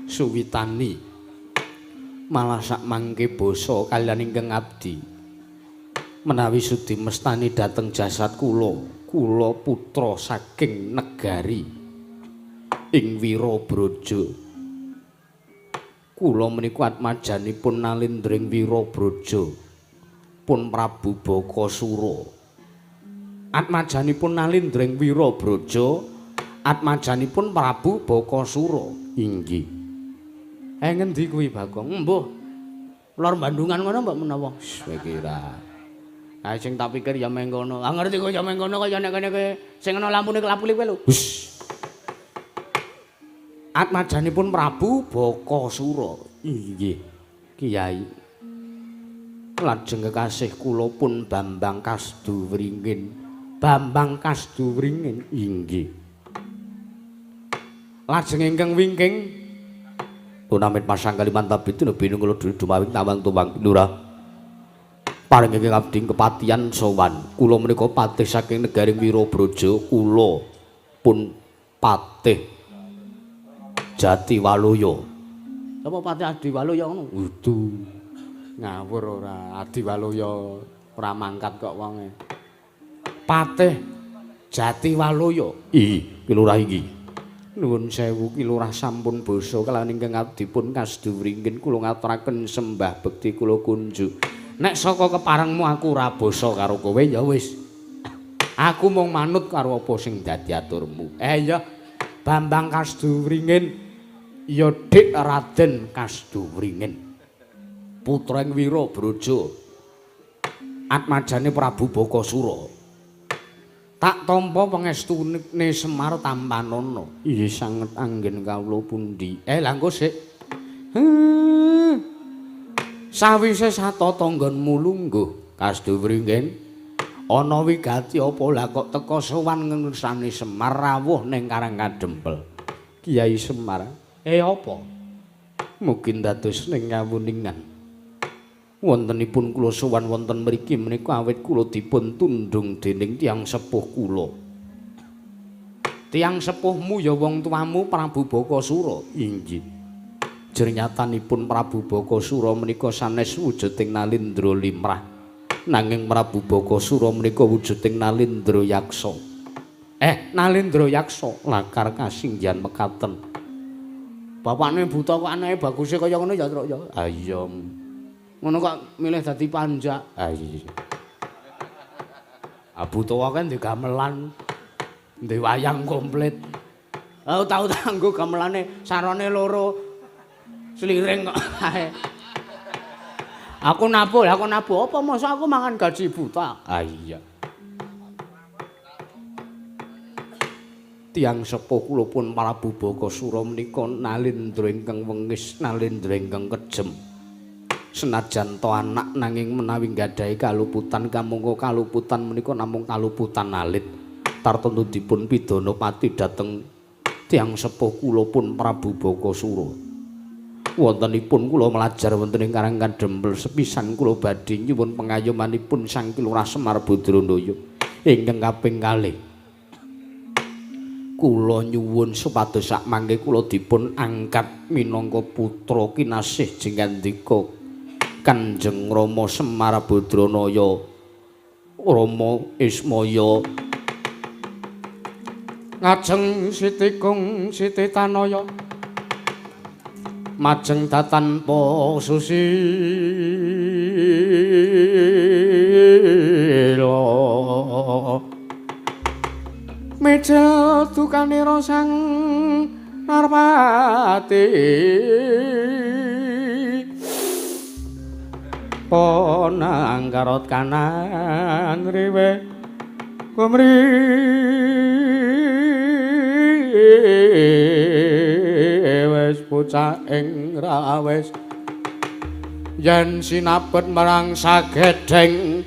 suwitani. Malah sak mangke basa kaliyan ingkang abdi. Menawi sudi mestani dhateng jasad kula, kula putra saking negari ing Wirabraja. Kula menika atmajanipun nalindring Wirabraja pun Prabu Bakasura. Atmajanipun nalindring Wirabraja, atmajanipun Prabu Bakasura. Inggih. Ngendi kuwi Bagong? Mbuh. Lor Bandungan ngono mbok menawa. Kowe kira. Ah sing tak pikir ya meng kono. Ah ngerti kok ya meng kono kaya nek kene sing ana lampune kelap-kelip lho. Hus. Atmajanipun Prabu Bakasura. Inggih. Kyai. Lajeng kekasih kula pun Bambang Kasduwringin. Bambang Kasduwringin. Inggih. Lajeng ingkang wingking punamit pasang Kalimantan bitu binung kula dumawing tawang tuwang lurah. Paring ingkang abdi kepatihan sowan. Kula menika patih saking negari Wirabraja, kula pun patih Jati Waluya. Sapa patih Adi Waluya ngono? Udu. Ngawur ora, Adi Waluya ora mangkat kok wonge. Patih Jati Waluya. Ih, ki lurah iki. Nuwun sewu ki lurah sampun basa kelawan ingkang abdi pun Kasduwringin kula ngaturaken sembah bekti kula kunjuk. Nek saka keparengmu aku ora basa karo kowe ya wis. Aku mung manut karo apa sing dadi aturmu. Ya Bambang Kasduwringin ya Dik Raden Kasduwringin. Putra ing Wirabraja. Atmajane Prabu Bakasura. Tak tampa pangestune Semar tampanana. Inggih sanget anggen kawula pundi. Lah engko sik. Sawise satata nggonmu lungguh Kasduwringin ana wigati apa lah kok teka sowan ngersane Semar rawuh ning Karang Kadempel. Kyai Semar, apa? Mugi dados ning kawuningan. Wontenipun kula sowan wonten mriki menika awit kula dipun tundhung dening tiyang sepuh kula. Tiyang sepuhmu ya wong tuamu Prabu Bakasura. Inggih. Jernyatanipun Prabu Bakasura menika sanes wujuding Nalindra limrah. Nanging Prabu Bakasura menika wujuding Nalindra Yaksa. Nalindra Yaksa lakar kasinggihan mekaten. Bapakne buta kok anake baguse kaya ngono ya, Truk ya. Ha iya. Ngono kok milih dadi panjak. Ha iya. Ah buta kan ndek gamelan, ndek wayang komplit. Tau tanggo gamelane sarane loro. Sliring kok ae. Aku nabuh, apa masa aku mangan gaji buta? Ah iya. Tiyang sepuh kula pun Prabu Bakasura menika nalindra ingkang wengis, nalindra ingkang kejem. Senajan to anak nanging menawi nggadahi kaluputan kamangka kaluputan menika namung kaluputan alit. Tartemtu dipun pidana pati dhateng tiyang sepuh kula pun Prabu Bakasura. Wontenipun kula mlajar wonten ing Karang Kadempel sepisan kula badhe nyuwun pengayomanipun Sang Ki Lurah Semar Badranaya ingkang kaping kalih. Kula nyuwun supados sak mangke kula dipun angkat minangka putra kinasih jengandika Kanjeng Rama Semar Badranaya Rama Ismaya. Ngajeng Siti Kung Siti Tanaya majeng datanpa susi. Mijil dukanira sang Narpati. Ponang karot kanan riwe kumri wis bocah ing rawis yen sinabet marang sagedheng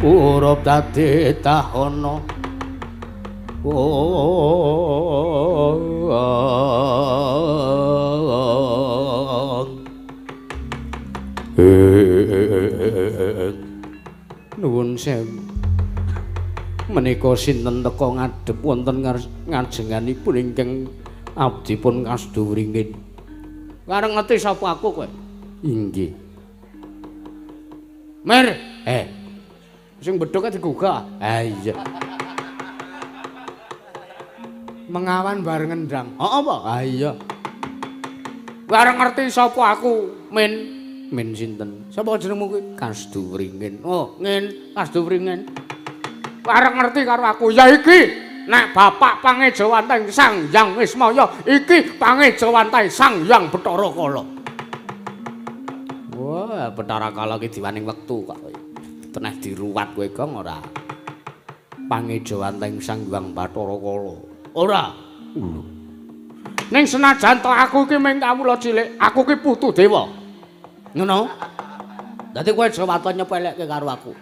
urup dadi tahana. Nuwun sewu. Menika sinten teka ngadhep wonten ngajenganipun ingkang abdi pun kasdu wringin. Arep ngerti sapa aku kowe? Inggih. Mer, sing bedhog digugah. Ha iya. Mengawan bareng ngendang. Heeh apa? Ha iya. Kowe arep ngerti sapa aku, Min? Min sinten? Sapa jenengmu kuwi? Kasdu Wringin. Oh, Ngin, Kasdu Wringin. Kowe arep ngerti karo aku. Ya iki nek bapak pangejawantah Sang Hyang Wismaya, iki pangejawantah Sang Hyang Bathara Kala. Wah, Bathara Kala iki diwaning wektu kok. Teneh diruwat kowe Gong ora? Pangejawantah Sang Hyang Bathara Kala. Ora. Ning senajan to aku iki mung kawula cilik, aku iki putu dewa. Ngono. Dadi kowe aja waton nyepelekke karo aku.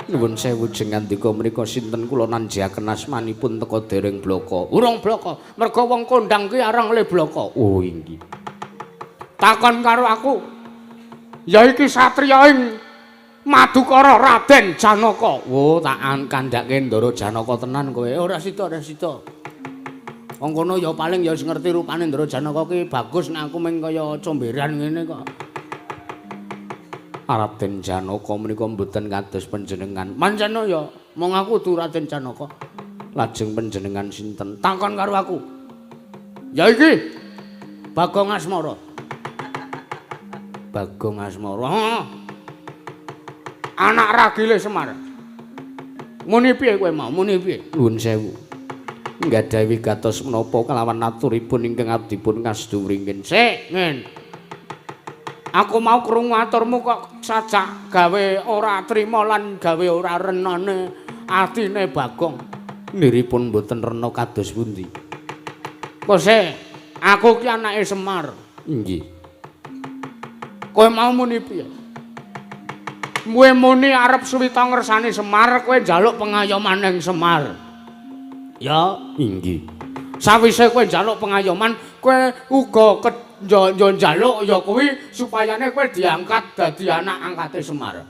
Nuwun sewu jeng ngandika menika sinten kula nanjiaken asmanipun teka dereng blaka. Urung blaka, merga wong kondang ki arang le blaka. Oh inggih. Takon karo aku. Ya iki satriya ing Madukara Raden Janaka. Oh, tak kandhake Ndara Janaka tenan kowe. Ora sida, ora sida. Wong kono ya paling ya wis ngerti rupane Ndara Janaka ki bagus nek aku mung kaya comberan ngene kok. Raden Janaka menika mboten kados panjenengan. Pancen ya mung aku kudu Raden Janaka. Lajeng panjenengan sinten? Takon karo aku. Ya iki Bagong Asmara. Bagong Asmara. Heeh. Anak ragile Semar. Muni piye kowe mau? Muni piye? Nuwun sewu. Nggadahi wigatos menapa kelawan aturipun ingkang abdi pun kasdu wringin. Sik, Ngin. Aku mau krungu aturmu kok sajak gawe ora trima lan gawe ora renane atine Bagong. Niripun mboten rena kados pundi? Kok sik, aku ki anake Semar. Inggih. Kowe mau muni piye? Kowe muni arep suwita ngersani Semar, kowe njaluk pengayoman ning Semar. Ya, inggih. Sawise kowe njaluk pengayoman, kowe uga njaluk ya kuwi supayane kowe diangkat dadi anak angkate Semar.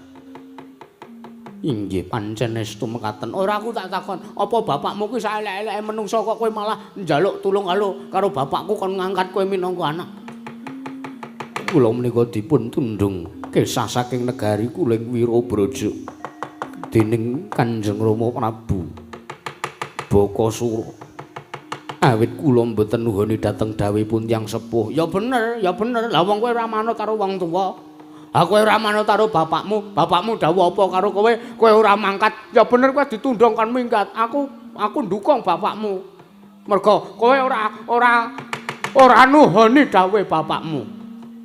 Inggih, pancen estu mekaten. Ora aku tak takon, apa bapakmu kuwi saelek-eleke menungsa kok kowe malah njaluk tulung karo bapakku kon ngangkat kowe minangka anak. Kula menika dipun tundhung kesah saking negari Kuling Wirabraja dening Kanjeng Rama Prabu Bakasura. Awit kula mboten nuhoni dhateng dawuhipun tiyang sepuh. Ya bener, ya bener. Lah wong kowe ora manut karo wong tuwa. Ha kowe ora manut karo bapakmu, bapakmu dawuh apa karo kowe, kowe ora mangkat. Ya bener kowe ditundhung kon minggat. Aku ndukung bapakmu. Mergo kowe ora nuhoni dawuhe bapakmu.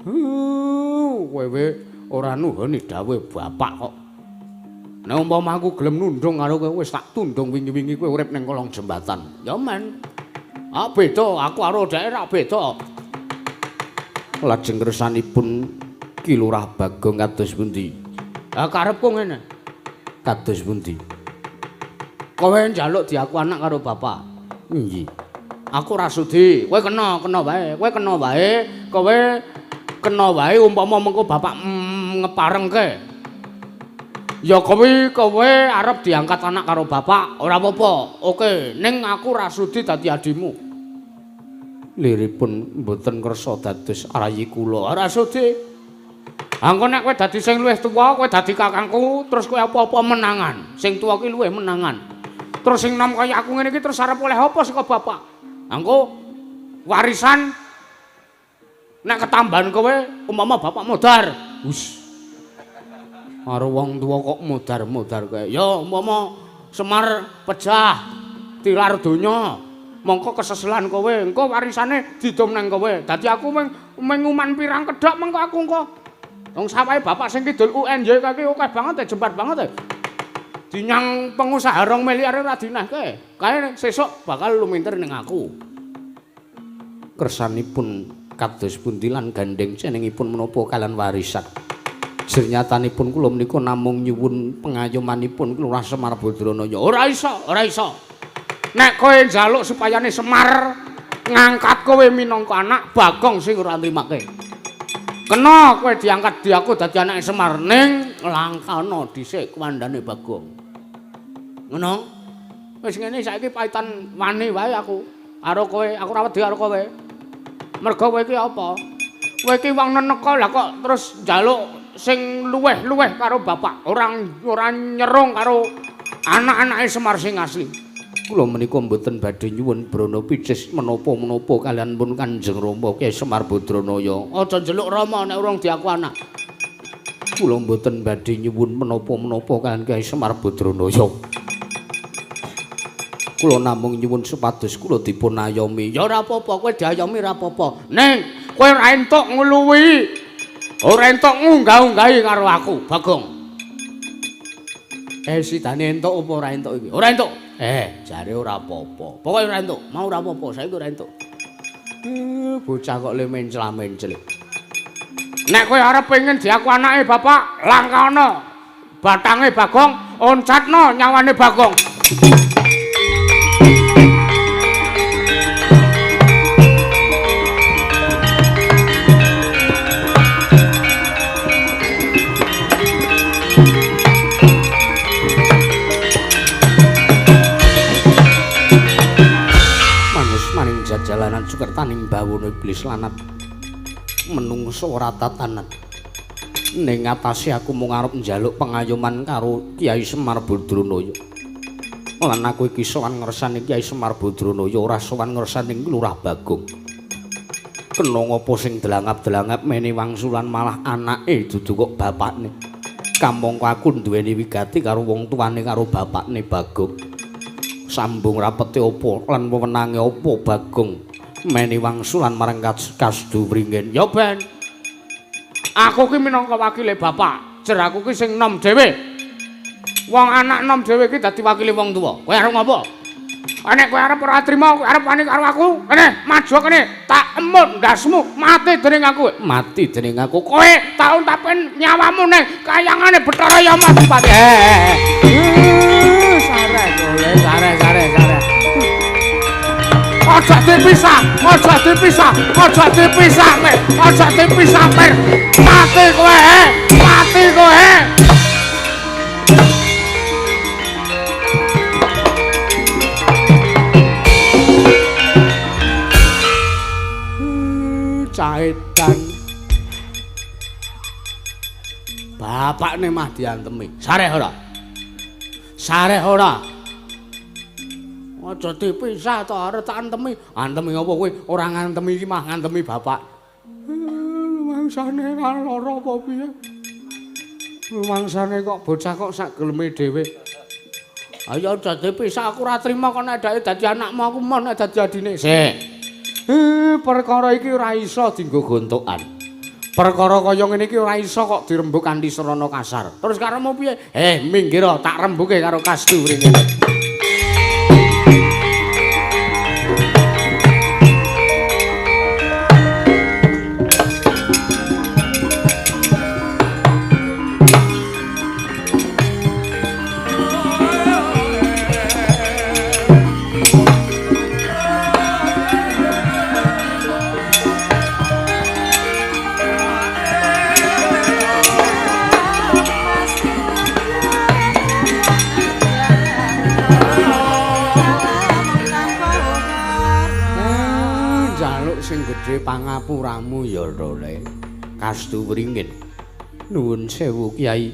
Kowe ora nuhoni dawuhe bapak kok. Nek umpama aku gelem nundhung karo kowe wis tak tundhung wingi-wingi kowe urip ning kolong jembatan. Ya men. Ah beda, aku karo dhek ra beda. Lajeng kersanipun Ki Lurah Bagong kados pundi? Ah karepku ngene. Kados pundi? Kowe njaluk diaku anak karo bapak. Inggih. Aku ora sudi. Kowe kena, kena wae. Kowe kena wae, kowe kena wae umpama mengko bapak ngeparengke. Ya kowe kowe arep diangkat anak karo bapak, ora apa-apa. Oke, ning aku ora sudi dadi adimu. Liripun mboten kersa dados rayi kula. Ora sudi. Angko nek kowe dadi sing luwih tuwa, kowe dadi kakangku, terus kowe apa-apa menangan. Sing tuwa ki luwih menangan. Terus sing nom kaya aku ngene iki terus arep oleh apa saka bapak? Angko warisan nek ketambahan kowe umpama bapak modar. Wus. Karo wong tuwa kok modar-modar kae. Ya umpama Semar pejah tilar donya. Mongko keseselan kowe, engko warisane didom nang kowe. Dadi aku mung nguman pirang kedhok mengko aku engko. Wong sawahe bapak sing kidul UNY kae akeh banget e, jembar banget e. Dinyang pengusaha 2 miliar ora dinehke. Kae sesuk bakal lumintir ning aku. Kersanipun kados pundi lan gandheng cenengipun menapa kalian warisan. Jernyatanipun kula menika namung nyuwun pengayomanipun Lurah Semar Badranaya. Ora iso, ora iso. Nek kowe njaluk supayane Semar ngangkat kowe minangka anak, Bagong sing ora nrimake. Kena kowe diangkat diaku dadi anake Semar ning langkana dhisik kuwandane Bagong. Ngono? Wis ngene saiki paitan wani wae aku karo kowe, aku ora wedi karo kowe. Mergo kowe iki apa? Kowe iki wong neneka lah kok terus njaluk sing luweh-luweh karo bapak, ora nyerung karo anak-anake Semar sing asli. Kula menika mboten badhe nyuwun brana picis menapa-menapa kalian pun Kanjeng Rama Kyai Semar Badranaya. Aja njeluk Rama nek urung diaku anak. Kula mboten badhe nyuwun menapa-menapa kalian Kyai Semar Badranaya. Kula namung nyuwun supados kula dipun ayomi. Ya ora apa-apa, kowe diayomi ora apa-apa. Ning kowe ora entuk ngluwihi, ora entuk ngunggah-unggahi karo aku, Bagong. Sidane entuk apa ora entuk iki? Ora entuk. Jare ora apa-apa. Pokoke ora entuk, mau ora apa-apa, saiki ora entuk. Bocah kok le mencla-mencli. Nek kowe arep pengen diaku anake bapak, langkahno batange Bagong, oncatno nyawane Bagong. Jalanan sukertaning bawono iblis lanat menungso ora tatanan. Ning atase aku mung arep njaluk pengayoman karo Kyai Semar Badranaya. Lan aku iki sowan ngersani Kyai Semar Badranaya ora sowan ngersani Lurah Bagong. Kena ngapa sing delangap-delangap mene wangsulan malah anake dudu kok bapakne. Kamangka aku duweni wigati karo wong tuane karo bapakne Bagong. Sambung rapete apa lan wewenange apa Bagong meni wangsulan marang Kasdu Wringin. Ya ben. Aku ki minangka wakile bapak, jer aku ki sing nom dhewe. Wong anak nom dhewe ki dadi wakile wong tuwa. Kowe arep ngopo? Nek kowe arep ora trima, kowe arep wani karo aku, kene maju kene, tak emut ndasmu, mati dening aku. Mati dening aku. Kowe tak untapen nyawamu ning kayangane Bathara Yama Adipati. Sare golek, sare sare sare. Aja dipisah, aja dipisah, aja dipisah, aja dipisah, Mir. Mati kowe, mati kowe. Caedan. Bapakne mah diantemi. Sareh ora? Sareh ora? Aja dipisah to, arep tak antemi. Antemi apa kowe? Ora ngantemi iki mah ngantemi bapak. Mangsane ora lara apa piye? Mangsane kok bocah kok sak geleme dhewe. Ayo aja dipisah, aku ora trima kok nek dadi anakmu, aku moh nek dadi adine. Sik. Perkara iki ora iso dienggo gontokan. Perkara kaya ngene iki ora iso kok dirembug kanthi sarana kasar. Terus karepmu piye? Minggir tak rembuke karo Kasdu mrene. Pangapuramu ya Role. Kasdu Wringin. Nuwun sewu Kyai.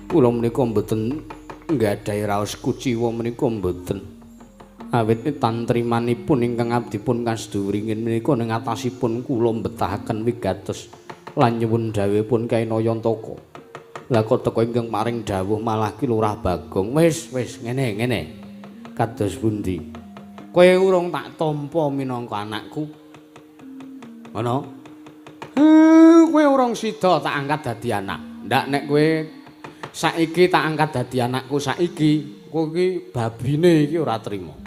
Kula menika mboten nggadahi raos kuciwa menika mboten. Awit tantrimanipun ingkang abdipun Kasdu Wringin menika ning atasipun kula mbetahaken wigatos lan nyuwun dhawuhipun Kyai Nayantaka. Lah kok teko ingkang paring dawuh malah Ki Lurah Bagong. Wis, wis ngene, ngene. Kados pundi? Kowe urung tak tampa minangka anakku. Ngono? Kowe urung sida tak angkat dadi anak. Ndak nek kowe saiki tak angkat dadi anakku saiki, kowe iki babine iki ora trima.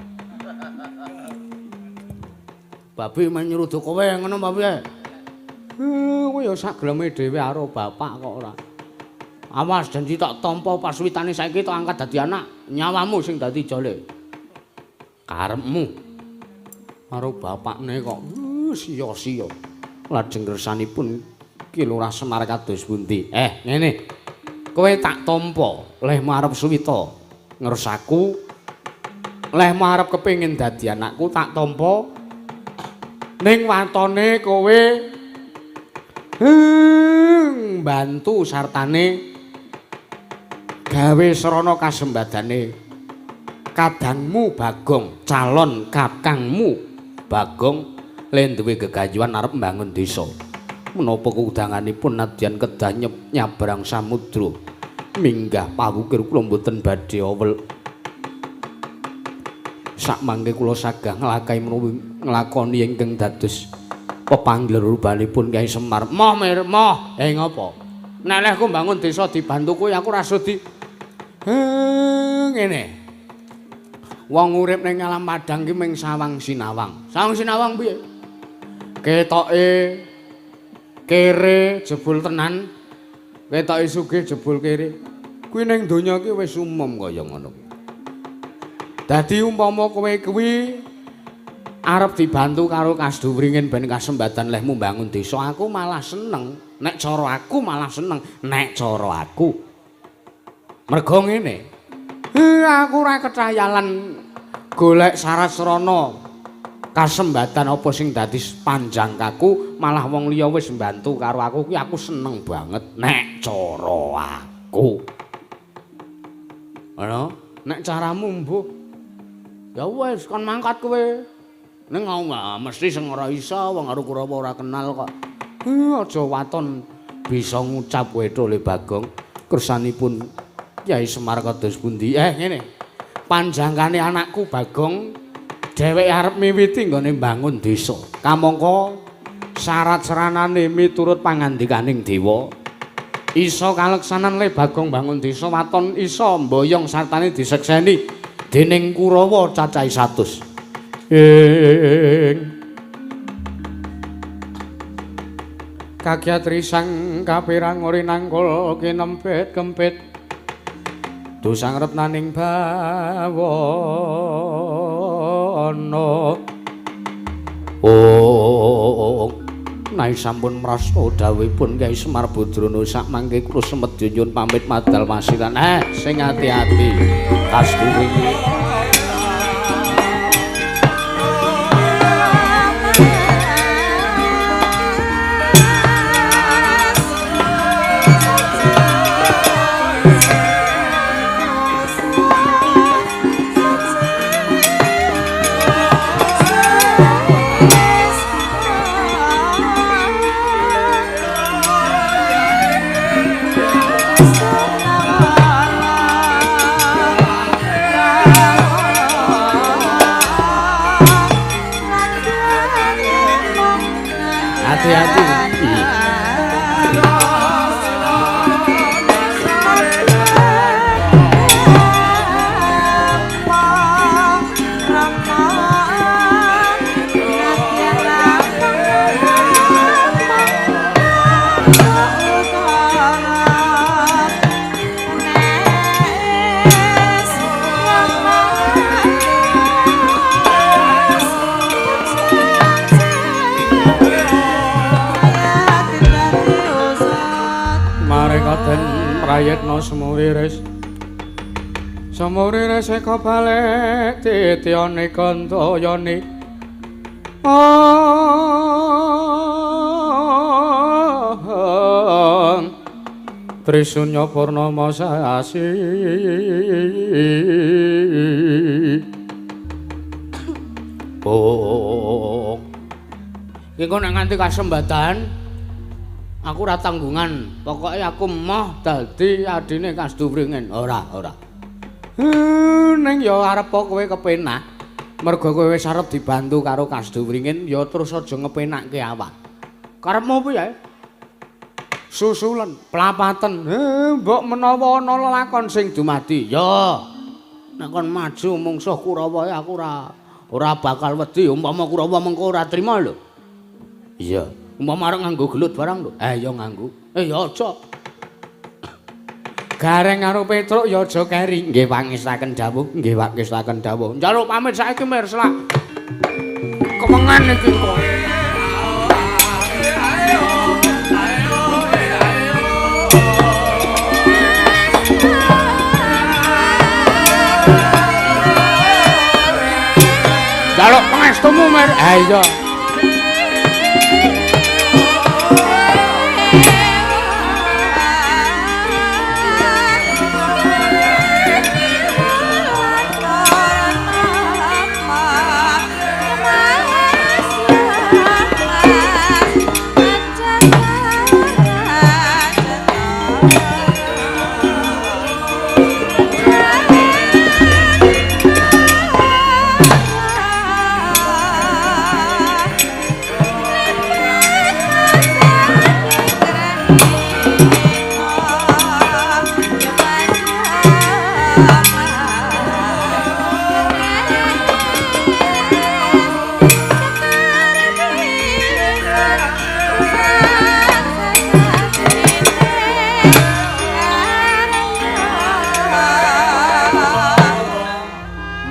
Babi menyrudu kowe ngono apa piye? Kowe ya sak geleme dhewe karo bapak kok ora. Awas janji tak tampa pasuwitane saiki tak angkat dadi anak, nyawamu sing dadi jole. Karepmu karo bapakne kok sia-sia. Lajeng kersanipun Ki Lurah Semar kados pundi? Ngene. Kowe tak tampa lehmu arep suwita ngersaku, lehmu arep kepengin dadi anakku tak tampa. Ning watone kowe mbantu sartane gawe srana kasembadane kadangmu Bagong, calon kakangmu Bagong le duwe gegayuhan arep mbangun desa. Menapa kudanganipun nadyan kedah nyabrang samudra minggah pawukir kula mboten badhe awel. Sakmangke kula sagah nglakahi menawi nglakoni ingkang dados pepanggil rubanipun Kyai Semar. Moh mir, moh. Ngopo? Nek lehku mbangun desa dibantu kowe aku ora sudi. Ngene. Wong urip ning alam padang ki mung sawang sinawang. Sawang sinawang piye? Ketoke kere jebul tenan. Ketoke sugih jebul kere. Kuwi ning donya ki wis umum kaya ngono. Dadi umpama kowe kuwi arep dibantu karo Kasduwringin ben kasembatan lehmu mbangun desa, aku malah seneng. Nek cara aku malah seneng, nek cara aku. Mergo ngene. Aku ora kecayalan golek syarat srana kasembatan apa sing dadi panjang kaku, malah wong liya wis mbantu karo aku kuwi aku seneng banget nek cara aku. Ngono? Nek caramu mbuh. Ya wis kon mangkat kowe. Ning mesti sing ora iso wong karo Kurawa ora kenal kok. Aja waton bisa ngucap kowe Tole Bagong. Kersanipun Kyai Semar kados pundi? Ngene. Panjangkane anakku Bagong dheweke arep miwiti nggone mbangun desa. Kamangka syarat seranane miturut pangandikaning dewa. Iso kaleksanan le Bagong bangun desa waton iso mboyong sartane disekseni dening Kurawa cacahe 100. Ing kagyat risang kapirang ori nangkul kinempit kempit dosang retnaning bawana. Oh, nai sampun mrasta dawuhipun Kyai Semar Badrana sakmangke kula semedya nyuwun pamit madal masiran. Sing ati-ati kasturi. Hati-hati. Prayitna semuriris semuriris eka balik titiyane gantayane. Trisunya purnama sasi. Oh, iki kok nek nganti kasembatan Aku ora tanggungan. Pokoke aku emoh dadi adine Kasdu Wringin. Ora, ora. Ning ya arep kowe kepenak. Mergo kowe wis arep dibantu karo Kasdu Wringin ya terus aja ngepenakke awak. Karepmu piye? Susulen, plapaten. Mbok menawa ana lelakon sing dumadi. Ya. Nek kon maju mungsuh Kurawa aku ora bakal wedi umpama Kurawa mengko ora trima lho. Iya. Umpama arep nganggo gelut barang lho. Ya nganggo. Ya aja. Gareng karo Petruk ya aja keri. Nggih pangestaken dawuh, nggih pangestaken dawuh. Njaluk pamit saiki Mir selak. Kewengan iki kok. Njaluk pangestumu Mir. Ha iya.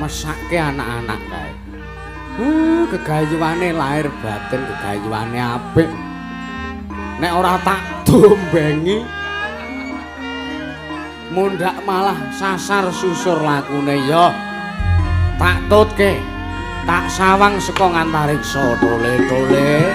Mesake anak-anak kae. Gegayuane lahir batin, gegayuane apik. Nek ora tak dombengi mundhak malah sasar susur lakune ya. Tak tutke, tak sawang saka ngantariksa tole-tole.